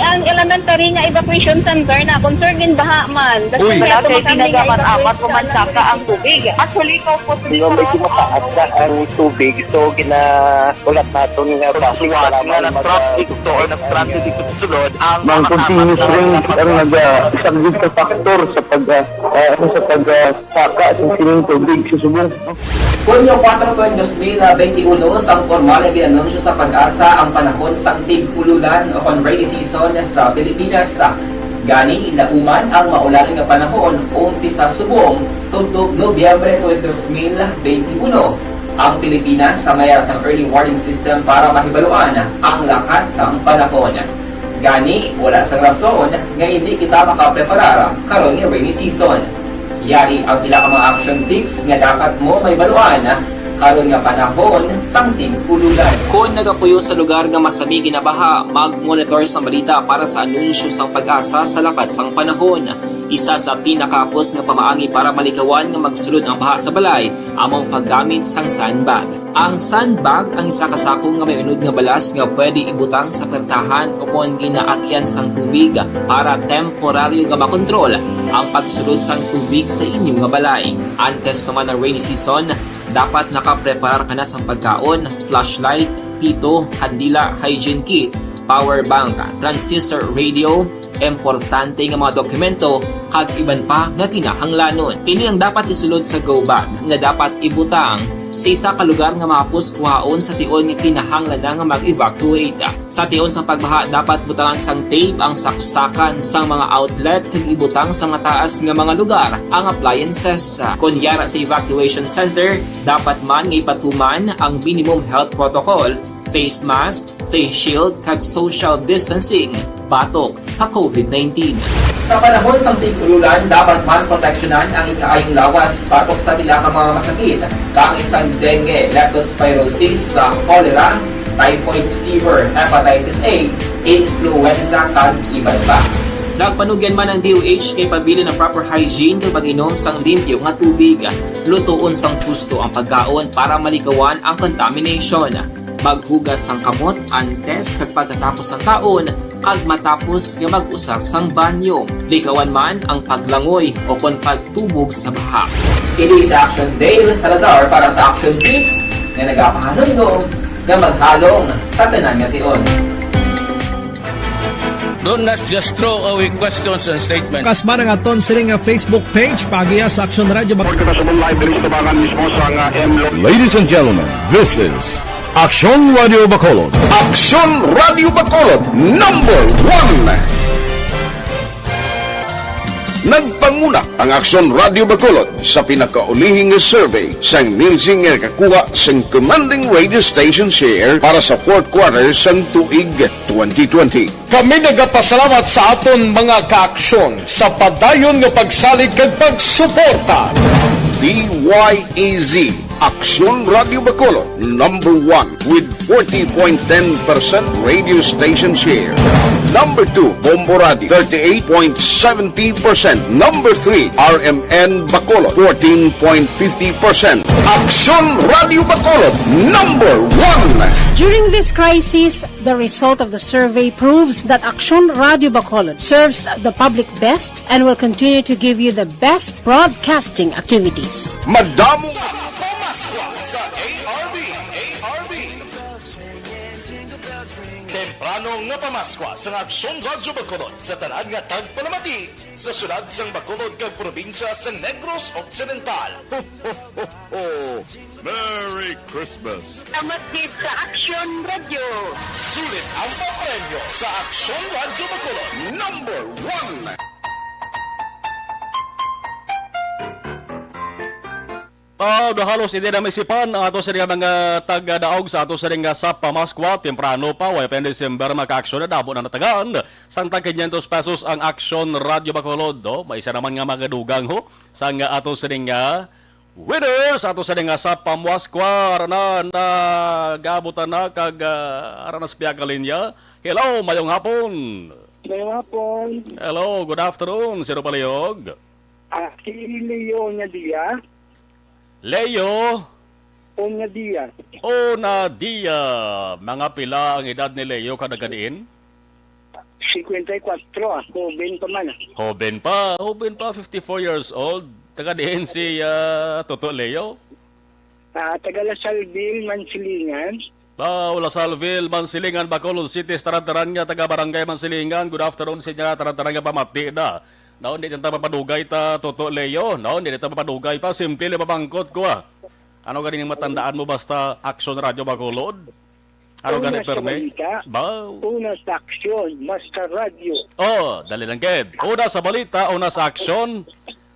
Ang elementary nga evacuation center na concern din baha man. Uy. Wala kay tinaga man amat ko man saka ang tubig. Actually, ikaw po, di ba, may ginataas na ang tubig. So, gina-, ulat naton nga basi nga nag-traffic to or nag-traffic dito sa sulod, ang mga continuous rain ang naga-, isa gid ka factor sa pag-, ah, ah, ano, sa pag-, ah, saka sa sining tubig sa subong. Hunyo kuwatro, dos mil benti uno, sang pormal nga gin-anunsyo sa PAGASA ang panahon sang tig-ululan o kon rainy season sa Pilipinas. Gani, nauman ang maulan nga panahon umpisa subong tubtob Nobyembre twenty, dos mil benti uno. Ang Pilipinas sa mayara sang early warning system para mahibaluan ang lakat sang panahon. Gani, wala sang rason nga hindi kita makapreparar karon nga rainy season. Yari ang pila ka mga action tips nga dapat mo mahibaluan karon nga panahon sang tig-ululan. Kon nagapuyo sa lugar nga masami ginabaha, mag-monitor sang balita para sa anunsyo sang PAGASA sa lakat sang panahon. Isa sa pinakahapos nga pamaagi para malikawan nga magsulod ang baha sa balay amo ang paggamit sang sandbag. Ang sandbag ang isa ka sako nga may unod nga balas nga pwede ibutang sa pertahan o kon ginaagian sang tubig para temporaryo nga makontrol ang pagsulod sang tubig sa inyo nga balay. Antes pa man ang rainy season, dapat nakapreparar ka na sang pagkaon, flashlight, pito, kandila, hygiene kit, power bank, transistor radio, importante nga mga dokumento, kag iban pa nga kinahanglanon. Ini ang dapat isulod sa go bag nga dapat ibutang sa isa ka lugar nga mahapos kuhaon sa tion nga kinahanglan na nga mag-evacuate. Sa tion sang pagbaha, dapat butangan sang tape ang saksakan sang mga outlet kag ibutang sa mataas nga mga lugar ang appliances. Kon yara sa evacuation center, dapat man nga ipatuman ang minimum health protocol, face mask, face shield, kag social distancing batok sa covid nineteen. Sa panahon sang tig-ululan, dapat man proteksyonan ang ikaayong lawas batok sa pila ka mga masakit, kaangay sang dengue, leptospirosis, sa cholera, typhoid fever, hepatitis A, influenza, kag iban pa. Nagpanugyan man ang D O H kay pabilin ang proper hygiene kag pag-inom sang limpyo nga tubig. Lutoon sang husto ang pagkaon para malikawan ang contamination. Maghugas sang kamot antes kag pagkatapos sang kaon, kag matapos nga mag-usar sang banyo. Likawan man ang paglangoy o kon pagtubog sa baha. Kini si Action Dale Salazar para sa Action Tips nga nagapahanumdom nga maghalong sa tanan nga tion. Don't not just throw away questions and statements. Kasma nga aton sini nga Facebook page, paagiha sa Aksyon Radio Bacolod. Report kita sa live diri sa Tabangan mismo sa nga M Lo- Ladies and gentlemen, this is Aksyon Radio Bacolod. Aksyon Radio Bacolod, number one. Nagpanguna ang Aksyon Radio Bacolod sa pinakaulihi nga survey sang Nielsen nga nakakuha sang commanding radio station share para sa fourth quarter sang tuig twenty twenty. Kami nagapasalamat sa aton mga kaaksyon sa padayon nga pagsalig kag pagsuporta. D Y E Z, Aksyon Radio Bacolod, number one with forty point ten percent radio station share. Number two, Bombo Radio, thirty-eight point seventy percent. Number three, R M N Bacolod, fourteen point fifty percent. Aksyon Radio Bacolod, number one. During this crisis, the result of the survey proves that Aksyon Radio Bacolod serves the public best and will continue to give you the best broadcasting activities. Madamo. Sa Pamaskwa sa A R B, A R B. Temprano nga pamaskwa sa Aksyon Radyo Bacolod sa tanan nga tagpalamati sa syudad sang Bacolod kag probinsya sa Negros Occidental. Ho, ho, ho, ho! Merry Christmas! Salamat gid sa Aksyon Radyo. Sulit ang papremyo sa Aksyon Radyo Bacolod. Number one. Ah, halos hindi na maisipan ang ato sa mga taga-daog sa ato sa nga sa Pamaskwa, temprano pa, way pa December, makaaksyon na, damo na natagaan sang tag quinientos pesos ang Aksyon Radyo Bacolod, no? May isa naman nga magadugang, ho, sang ato sa nga winners, ato sa nga sa Pamaskwa, ara na, nagabutan na, kag, ah, ara na sa pihak nga linya. Hello, mayong hapon. Mayong hapon. Hello, good afternoon. Sino palihog? Ah, si Leo Nadia. Leo? O Nadia. O Nadia. Mga pila ang edad ni Leo, kag nagkadiin? Cincuenta y cuatro, ah. Joven pa man, ah. Joven pa. Joven pa, fifty-four years old. Taga diin si, ah, Toto Leo? Ah, taga La Salville, Mansilingan. Ba, La Salville, Mansilingan, Bacolod City, sa tanan-tanan nga taga Barangay Mansilingan. Good afternoon sa inyo, tanan-tanan nga pamati na. Naon, di ta mapadugay ta, Toto Leo. Naon, di ta mapadugay pa. Simple, mabangkot ko, ah. Ano ganing matandaan mo basta Aksyon Radyo Bacolod? Ano gani, Perme? Una sa balita, ba, una sa aksyon, mas sa radyo. Oh, dali lang, gid. Una sa balita, una sa aksyon,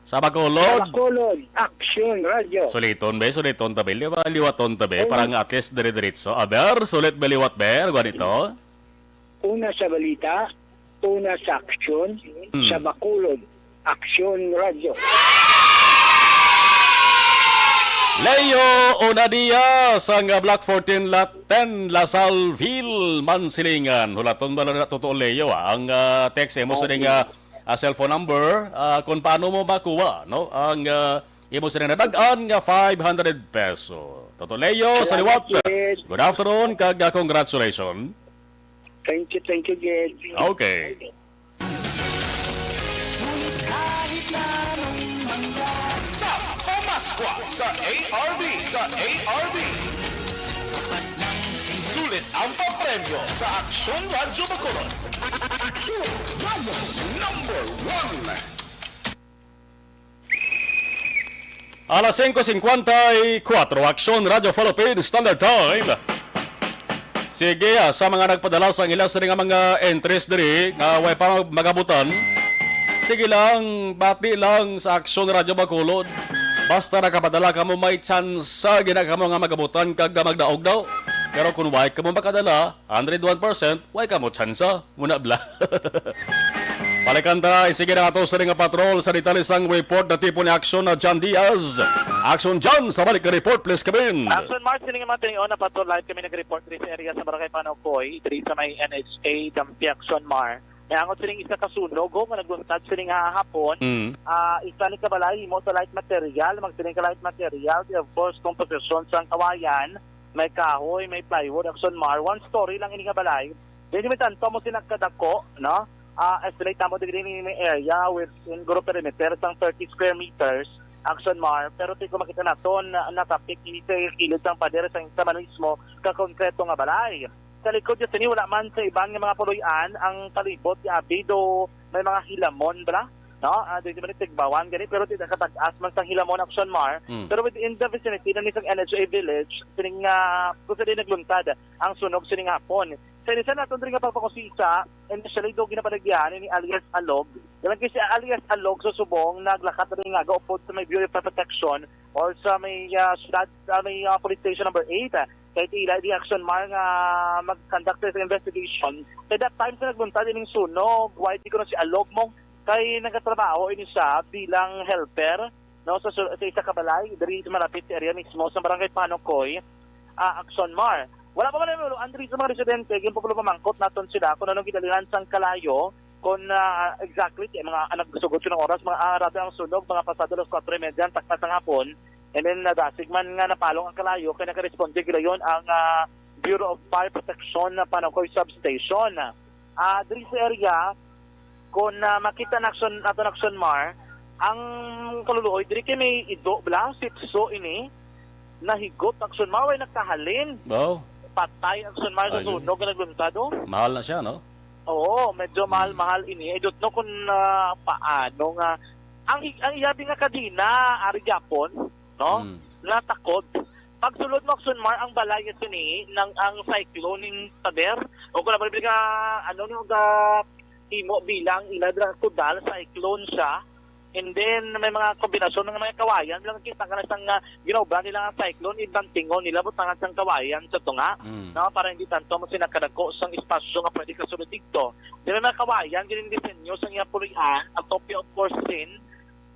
sa Bacolod. Sa Bacolod, Aksyon Radyo. Suliton, be, suliton ta, be. Liwa-, liwaton ta, be. Una. Para nga at least dire-diretso. Aber, sulit, be, liwat, be. Ano gani to? Una sa balita, una sa aksyon, Hmm. sa Bacolod, Aksyon Radyo. Leo Onadia sang Block fourteen, Lot ten, La Salville, Mansilingan. Hulaton ba na, Toto Leo, ah, ang, ah, text imo sa Okay. nga, ah, cellphone number, ah, kung paano mo makuha, no? Ang, ah, imo sa nga nadag-an nga five hundred peso. Toto Leo, sa Salamat, liwat. Jed. Good afternoon, kag, ah, congratulations. Thank you, thank you, Jed. Okay. Ngunit kahit na anong mangyari, sa Pamaskwa sa A R B, sa A R B. Sapat lang si Sulit ang papre. Sa Aksyon Radyo Bacolod. Aksyon Radyo. Number one. Alas singko singkwenta y kuwatro, Aksyon Radyo Philippines Standard Time. Sige, ah, sa mga nagpadala sa ila sini nga mga entries diri nga way pa magabutan, sige lang, bati lang sa Aksyon Radyo Bacolod. Basta nakapadala kamo, may tsansa gina kamo nga magabutan kag magdaog daw. Pero kung way kamo makadala, hundred one percent, way kamo tsansa. Muna bla. Balikan ta, isige na ato sa nga patrol sa detalye sang report na tipo ni Aksyon na John Diaz. Aksyon John, sa balik nga report, please come in. Action Mars, sining mga tingin na patrol live kami nag-report diri sa area sa Barangay Panokoy, diri sa may N H A, Dampi Action Mar. May angot sining isa ka sunog, ho, nga nagbuntad sining hahapon. Mm. Ah, isa ni kabalay, himo sa light material, magsiling ka light material, di of course, composition sang kawayan, may kahoy, may plywood, Action Mar. One story lang ini nga balay. Dili mi tanto mo sinagkadako, no? Ah, estimate namo diri ni may area within guro perimeter sang thirty square meters, Action Mar. Pero ti kung makita naton, na, natapik ini sa kilid sang pader sang isa man mismo ka konkreto nga balay. Sa likod niya sini, wala man sa iban nga mga puloy-an ang palibot nga abido may mga hilamon, bala? No? Ah, di man tigbawan gani, pero ti nakatag-as man sang hilamon, Action Mar. Mm. Pero within the vicinity na ni sang N H A village, sining nga kung sa di nagluntad ang sunog sining hapon. Sa inisan naton diri nga pagpakusisa, initially do ginapanagyahan ni alias Alog. Dalang kay si alias Alog sa subong naglakat na nga gaupod sa may Bureau of Fire Protection or sa may ah, syudad, sa may ah, police station number eight. Kay tila di, Action Mar, nga mag-conduct sa investigation. Kay that time sa nagbuntad ining sunog, why di ko na si Alog mo kay nagatrabaho ini siya bilang helper, no, sa, sa isa ka balay diri sa malapit sa area mismo sa barangay Panokoy, ah, Action Mar. Wala pa man ang diri sa mga residente, ginpapamangkot naton sila kung anong gidalihan sang kalayo, kung ah, exactly, kay mga anak, sugod ko ng oras, mga ah, rato ang sunog, mga pasado alas kwatro y media ang takna sang hapon. And then, nadasig man nga napalong ang kalayo, kay nakaresponde gilayon ang ah, Bureau of Fire Protection na Panokoy Substation. Ah, diri sa area, kung ah, makita na Action, naton, Action Mar, ang kaluluoy, diri kay may ido, bla, sitso ini, nahigot, Action Mar, way nagkahalin. Wow. Patay, Action Mar, sa Ayun. Sunog nga nagluntad, oh. Mahal na siya, no? Oo, medyo mahal-mahal ini. I don't know kung ah, paano nga. Ang, ang iyabi nga kadina, ari gyapon, no? Mm. Natakod. Pagsulod mo, Action Mar, ang balay nga sini, nang ang cyclone ning pader, o kung nabalik ka, ano, no, ga, himo bilang ila dira kudal, cyclone siya. And then, may mga kombinasyon ng mga kawayan. Lang kita ka na sang uh, ginaubra nila ang cyclone, ibantingon nila, butangan sang kawayan sa tunga. Mm. No? Para hindi tanto mo sinakadako sang espasyo nga pwede kasulod dito. Di may mga kawayan, ginin disenyo sa iya pulian, ang topia of course sin,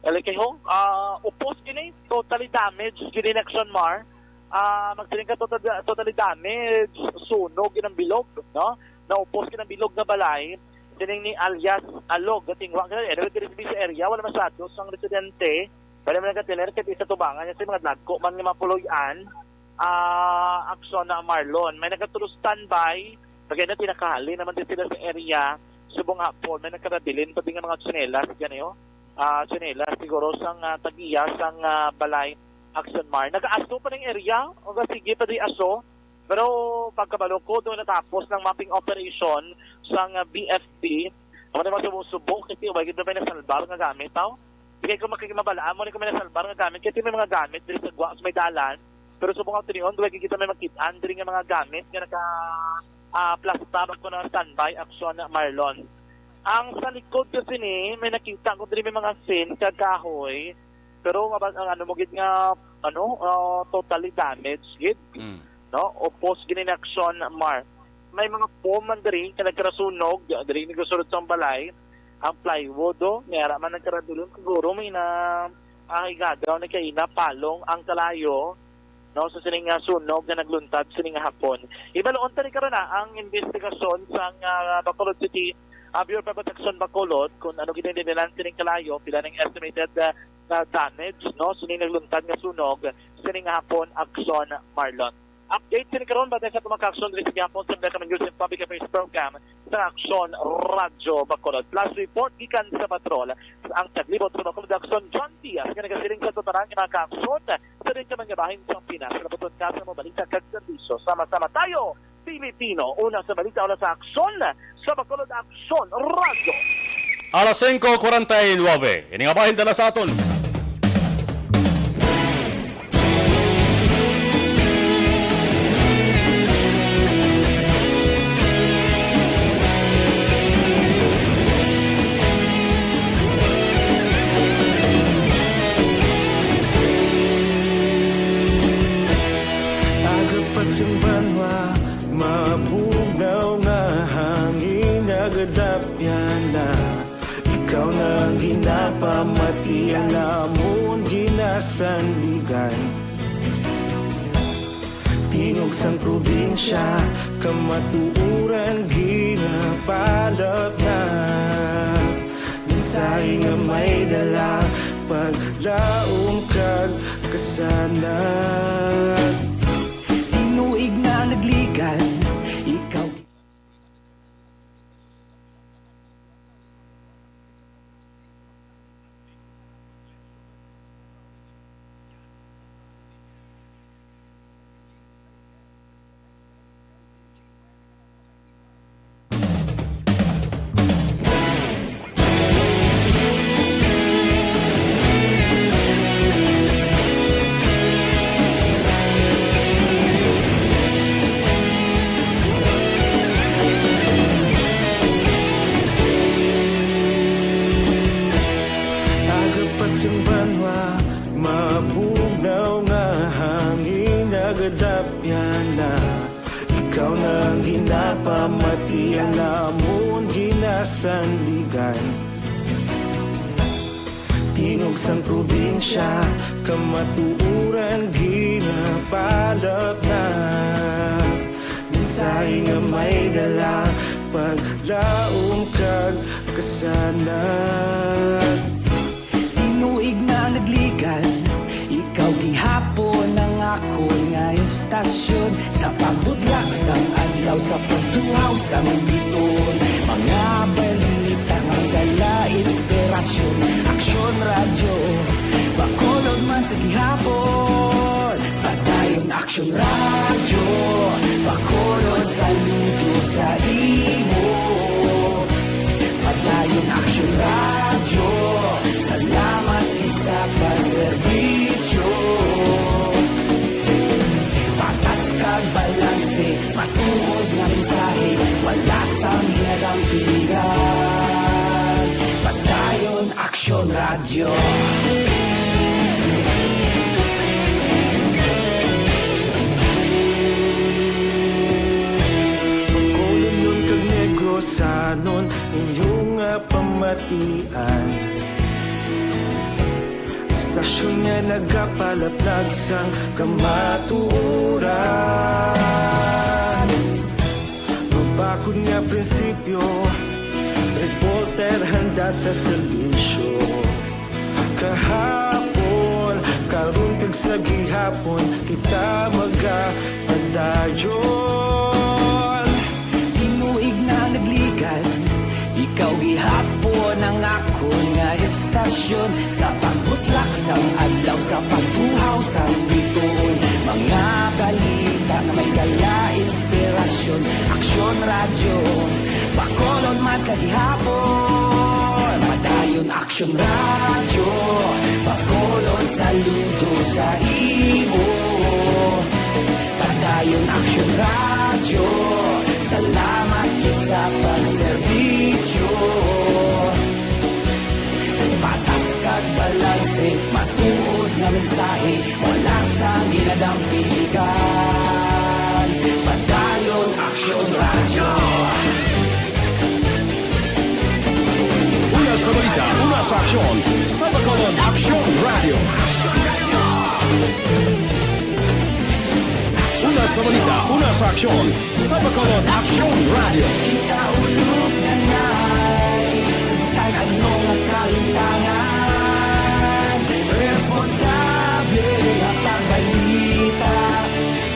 Alikay ho, ah, upos gini, totally damaged gini, Action Mar. Ah, magsiling ka total, totally damaged, sunog gid ang bilog, no? Naupos gid ang bilog nga balay. Sining ni alias Alog, gatingwa ka. Anyway, diri sa area, wala masyado sang residente. Wala man nagkatiner, kay sa tubangan niya sa mga dagko man nga mga puloy-an. Ah, Action na Marlon. May nagkatulo standby. Pagkaya na tinakahali naman din sila sa area. Subong hapon, may nagkarabilin pati nga mga tsinelas, gani, oh. Ah, tsinelas, siguro sang ah, tag-iya sang ah, balay, Action Mar. Nag-aso pa ning area, o sige pa di aso. Pero pagkabalo ko, doon natapos ng mapping operation sang ah, B F P. Ang mga subo-subo, kasi wala gid may nasalbar nga gamit, tao. Di kay ko makikimabalaan mo ni kung may nasalbar nga gamit, kasi may mga gamit diri sa gwa, sa may dalan. Pero subong ang tinion, wala gid kita may makit-an diri nga mga gamit nga naka ah, plastar ko na standby, Action Marlon. Ang sa likod ko sini, may nakita ko diri may mga sin kag kahoy. Pero mabag ang ano mo gid nga ano, ah, totally damaged gid, Mm. no? Upos gid ni Action Mar. May mga foam man diri nga nagkarasunog, diri ni gusulod sa balay. Ang plywood, oh, may ara man nagkaradulon, siguro may na ah, igagaw ni kay napalong ang kalayo, no, sa sining nga sunog nga nagluntad sining nga hapon. Ibaluon ta ni karon na ang investigasyon sang ah, Bacolod City ah, Bureau of Protection Bacolod kung ano gid ang dinalan sining kalayo, pila ning estimated ah, na damage, no, sining nagluntad nga sunog sining nga hapon, Action Marlon. Update sini karon batay sa tumakakson diri sa gihapon sa American News and Public Affairs Program sa Action Radyo Bacolod. Plus report gikan sa patrol ang taglibot sa Bacolod, Action John Diaz, nga nagasiling sa tutaran nga mga kaaksyon sa diin ka man nga bahin sa Pinas. Labuton ka sa mga balita kag serbisyo. Sama-sama tayo Pilipino. Una sa balita, una sa aksyon, sa Bacolod Aksyon Radyo. Alas singko kwarenta y nuebe. Ini nga bahin dala sa aton. Aga pa sing banwa, mabugnaw nga hangin nagadapyan na. Ikaw na ang ginapamati, ang amon ginasandigan. Tingog sang probinsya, kamatuoran ginapalapnat. Mensahe nga may dala, paglaom kag kasanag. Tinuig na nagligan, ikaw. Aga pa sang banwa, mabugnaw nga hangin nagadapyan na. Ikaw na ang ginapamati, ang amon ginasandigan. Tingog sang probinsya, kamatuoran ginapalapnat. Mensahe nga may dala, paglaom kag kasanag. Tinuig na nagligan, ikaw gihapon ang akon nga istasyon. Sa pagbutlak sang adlaw, sa pagtuhaw sang biton, mga balita nga dala inspirasyon. Aksyon Radyo, Bacolod man sa gihapon. Padayon Aksyon Radyo, Bacolod, saludo sa imo. Padayon Aksyon Radyo, salamat gid sa pagserbisyo. Patas kag balanse, matuod nga mensahe, wala sang ginadampigan. Padayon Aksyon Radyo. Bacolodnon kag Negrosanon, inyo nga pamatian. Istasyon nga nagapalaplag sang kamatuoran. Mabakod nga prinsipyo, reporter handa sa serbisyo. Kahapon, karon kag sa gihapon, kita magapadayon. Tinuig na nagligan, ikaw gihapon ang akon nga istasyon. Sa pagbutlak sang adlaw, sa pagtuhaw sang bituon, mga balita nga may dala inspirasyon. Aksyon Radyo, Bacolod man sa gihapon. Padayon Aksyon Radyo, Bacolod, saludo sa imo. Padayon Aksyon Radyo, salamat gid sa pagserbisyo. Patas kag balanse, matuod nga mensahe, wala sang ginadampigan. Padayon Aksyon Radyo. Una sa balita, una sa aksyon, sa Bacolod Aksyon Radyo. Una sa balita, una sa aksyon, sa Bacolod Aksyon Radyo. Kita ulog na na'y sagsag ang mga kahintangan. Responsable ang pagbalita.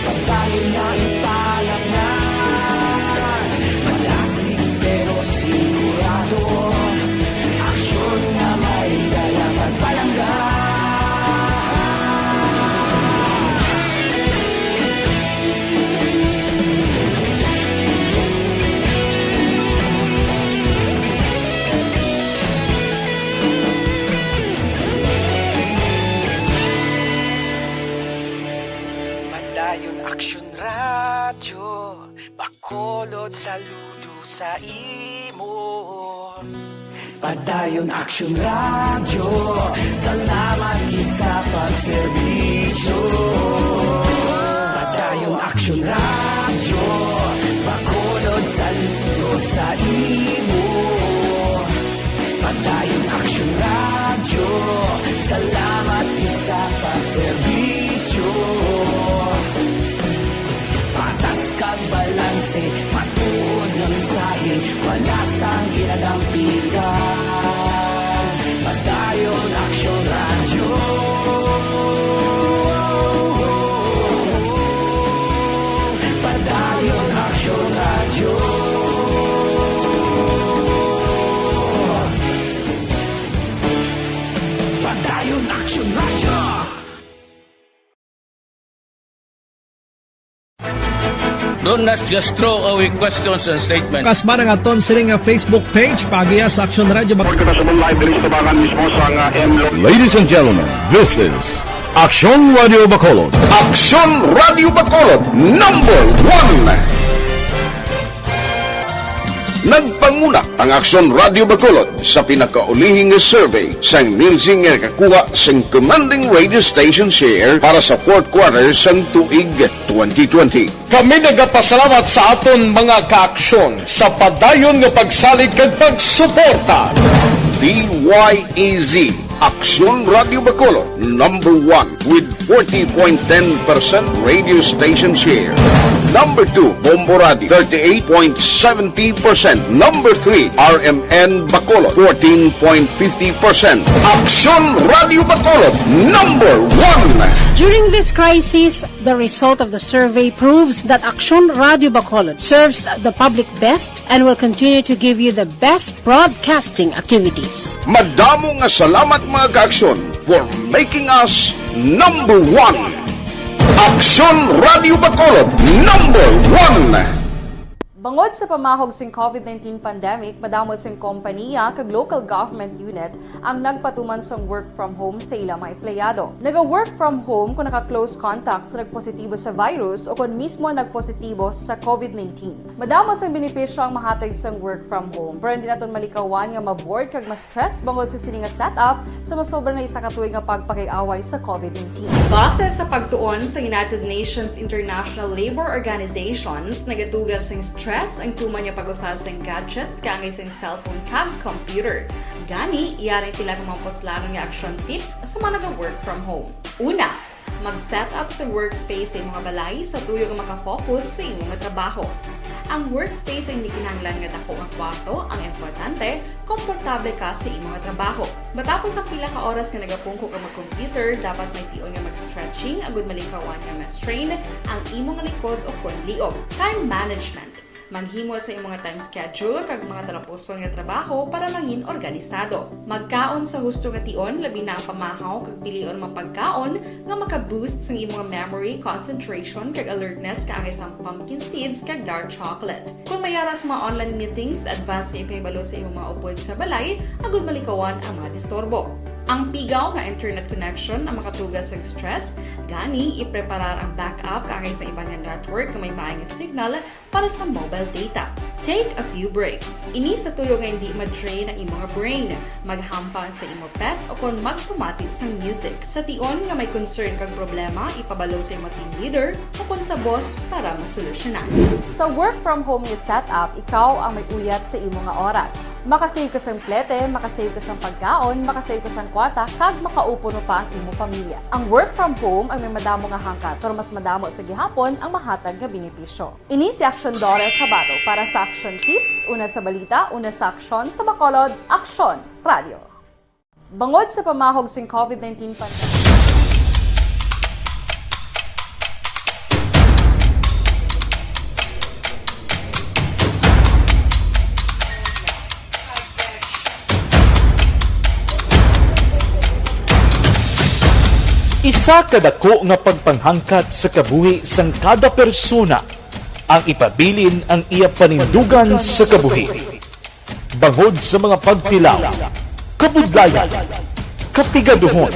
Pagtayo na ipalaknan. Malasig pero sigurado. Aksyon nga may dala pagpalangga. Radyo Bacolod, saludo sa imo. Padayon Aksyon Radyo, salamat gid sa pagserbisyo. Padayon Aksyon Radyo, Bacolod, saludo sa imo. Padayon Aksyon Radyo, salamat gid sa pagserbisyo. Patas kag balanse, matuod nga mensahe, wala sang ginadampigan. Padayon Aksyon Radyo. Padayon Aksyon Radyo. Padayon Aksyon Radyo. Don't not just throw away questions and statements. Kasba na nga ton sini nga Facebook page, paagiha sa Aksyon Radyo Bac- Pagkakasabong live diri sa tabangan mismo sa nga M Lo- Ladies and gentlemen, this is Aksyon Radio Bacolod. Aksyon Radio Bacolod, number one. Nagpanguna ang Aksyon Radio Bacolod sa pinakaulihing survey sang Nielsen nga nakakuha sang commanding radio station share para sa fourth quarter sang tuig twenty twenty. Kami nagapasalamat sa aton mga kaaksyon sa padayon nga pagsalig kag pagsuporta. D Y E Z, Aksyon Radio Bacolod, number one with forty point ten percent radio station share. Number two, Bombo Radio, thirty-eight point seventy percent. Number three, R M N Bacolod, fourteen point fifty percent. Aksyon Radio Bacolod, number one. During this crisis, the result of the survey proves that Aksyon Radio Bacolod serves the public best and will continue to give you the best broadcasting activities. Madamo nga salamat, mga kaaksyon, for making us number one. Aksyon Radio Bacolod, number one. Bangod sa pamahog sing COVID nineteen pandemic, madamo sing kompanya kag local government unit ang nagpatuman sang work from home sa ila mga empleyado. Naga-work from home kon naka-close contact sa nagpositibo sa virus o kon mismo nagpositibo sa COVID nineteen. Madamo sang benepisyo ang mahatag sang work from home, pero hindi naton malikawan nga ma-bored kag ma-stress bangod sa sini nga setup sa masobra na isa ka tuig nga pagpakig-away sa COVID nineteen. Base sa pagtuon sa United Nations International Labour Organizations, nagatuga sing stress ang tuman nga pag-usa sing gadgets kaangay sing cellphone kag computer. Gani, yari ang pila ka mga puslanon nga action tips sa mga naga-work from home. Una, mag-set up sa workspace sa imo nga balay sa tuyo nga makafocus sa imo nga trabaho. Ang workspace ay hindi kinahanglan nga dako nga kwarto, ang importante, komportable ka sa imo nga trabaho. Matapos ang pila ka oras nga nagapungko ka mag-computer, dapat may tion nga mag-stretching agud malikawan nga ma-strain ang imo nga likod o kon liog. Time management. Maghimo sa imo nga time schedule kag mga talapuson nga trabaho para mangin organisado. Magkaon sa husto nga tion, labi na ang pamahaw kag pilion mga pagkaon nga maka-boost sang imo nga memory, concentration, kag alertness kaangay sang pumpkin seeds kag dark chocolate. Kon may ara sa mga online meetings, advance nga ipahibalo sa imo mga upod sa balay agud malikawan ang mga disturbo. Ang pigaw nga internet connection ang makatuga sang stress, gani ipreparar ang backup kaangay sa iban nga network nga may maay nga signal para sa mobile data. Take a few breaks. Ini sa tuyo nga hindi ma-drain ang imo nga brain. Maghampang sa imo pet o kon magpamati sang music. Sa tion nga may concern kag problema, ipabalo sa imo team leader o kon sa boss para masolusyonan. Sa work from home nga setup, ikaw ang may uyat sa imo nga oras. Makasave ka sang plete, makasave ka sang pagkaon, makasave ka sang kwarta, kag makaupuno pa ang imo pamilya. Ang work from home ay may madamo nga hangkat, pero mas madamo sa gihapon ang mahatag nga benepisyo. Ini si Aksyon Dore Cabato para sa Aksyon Tips, una sa balita, una sa aksyon, sa Bacolod, Aksyon Radio. Bangod sa pamahog sing COVID nineteen pandemic, Isa ka dako nga pagpanghangkat sa kabuhi sang kada persona ang ipabilin ang iya panindugan sa kabuhi. Bangod sa mga pagtilaw, kabudlayan, kapigaduhon,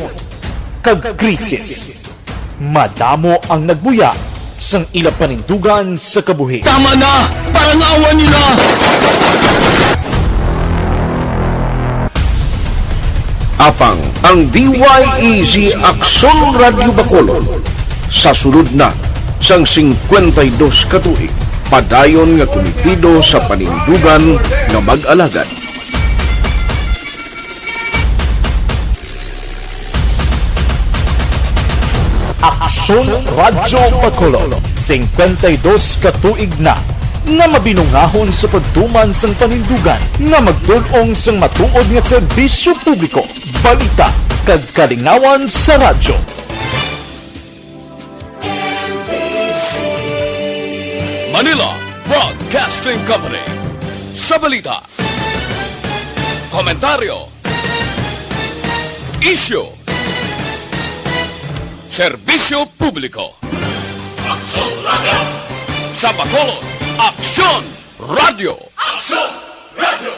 kag krisis, madamo ang nagbuya sang ila panindugan sa kabuhi. Tama na! Parangawan nila! Apang ang D Y E G Aksyon Radyo Bacolod sa sulod na sang singkwenta y dos ka tuig, padayon nga kumitido sa panindugan nga mag-alagad. Aksyon Radyo Bacolod, singkwenta y dos ka tuig na nga mabinungahon sa pagtuman sang panindugan nga magdul-ong sang matuod nga serbisyo publiko, balita, kag kalingawan sa radyo. Manila Broadcasting Company. Sa balita, komentaryo, isyu, serbisyo publiko. Aksyon Radyo. Sa Bacolod, Aksyon Radyo. Aksyon Radyo.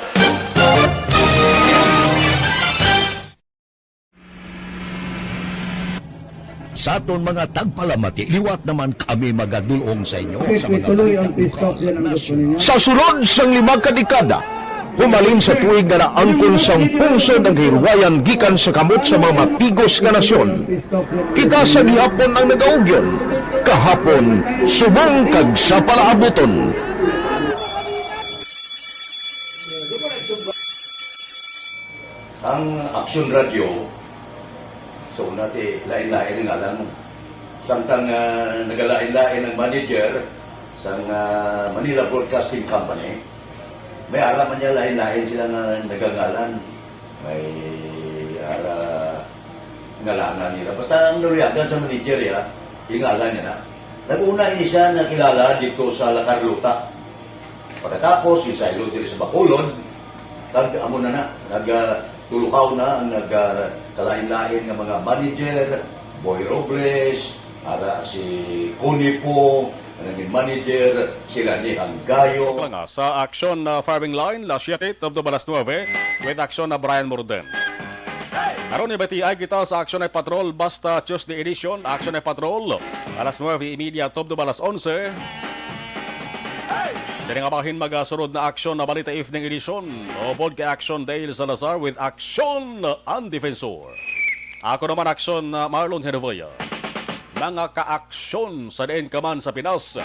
Sa aton mga tagpalamati, liwat naman kami magadul-ong sa inyo sa mga balita lokal, nasyonal. Sa sulod sang lima ka dekada, humalin sa tuig nga naangkon sang pungsod ang kahilwayan gikan sa kamot sa mga matigos nga nasyon, kita sa gihapon ang nagaugyon, kahapon, subong kag sa palaabuton. Ang Aksyon Radyo, sa una ti lain-lain ang ngalan mo. Samtang, ah, nagalain-lain ang manager sang, ah, Manila Broadcasting Company, may ara man niya lain-lain sila nga nagangalan. May ara ngalanan nila. Basta ang naluyagan sa manager, ya, ingalan niya na. Nag-una ini siya nakilala dito sa La Carlota. Pagkatapos, ginsaylo diri sa Bacolod, kag amo na na, nag, ah, tulukaw na ang nag, ah, kalain-lain nga mga manager, Boy Robles, ara si Connie Po, ang naging manager, sila ni Hanggayo. Nga sa Aksyon, ah, Firing Line, alas siyete, tubtob alas nuebe, with Aksyon na Brian Morden. Karon, ibatiay kita sa Aksyon ay Patrol, basta Tuesday edition, Aksyon ay Patrol, alas nuebe y media, tubtob alas onse. Sini nga bahin magasunod na Aksyon na Balita Evening Edition, upod kay Aksyon Dale Salazar with Aksyon ang Defensor. Ako naman, Aksyon na Marlon Hervoya. Mga kaaksyon sa diin ka man sa Pinas,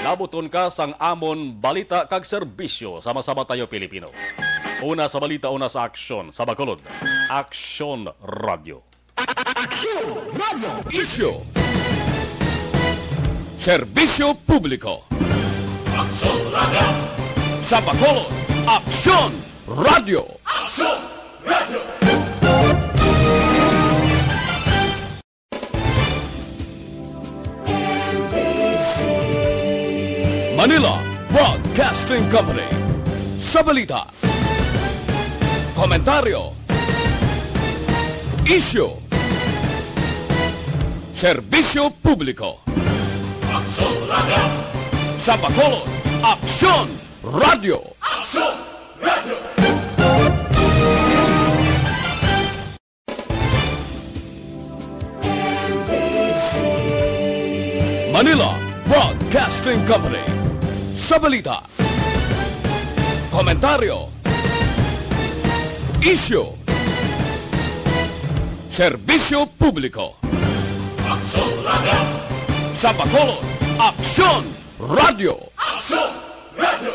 labuton ka sang amon balita kag serbisyo. Sama-sama tayo, Pilipino. Una sa balita, una sa aksyon. Sa Bacolod, Aksyon Radyo. Aksyon Radyo. Isyu. Serbisyo publiko. Aksyon Radyo. Sa Bacolod, Aksyon Radyo. Aksyon Radyo. Manila Broadcasting Company. Sa balita, komentaryo, isyu, serbisyo publiko. Aksyon Radyo. Sa Bacolod, Aksyon Radyo. Aksyon Radyo. Manila Broadcasting Company. Sa balita, komentaryo, isyu, serbisyo publiko. Aksyon Radyo. Sa Bacolod, Aksyon Radyo. Aksyon Radyo.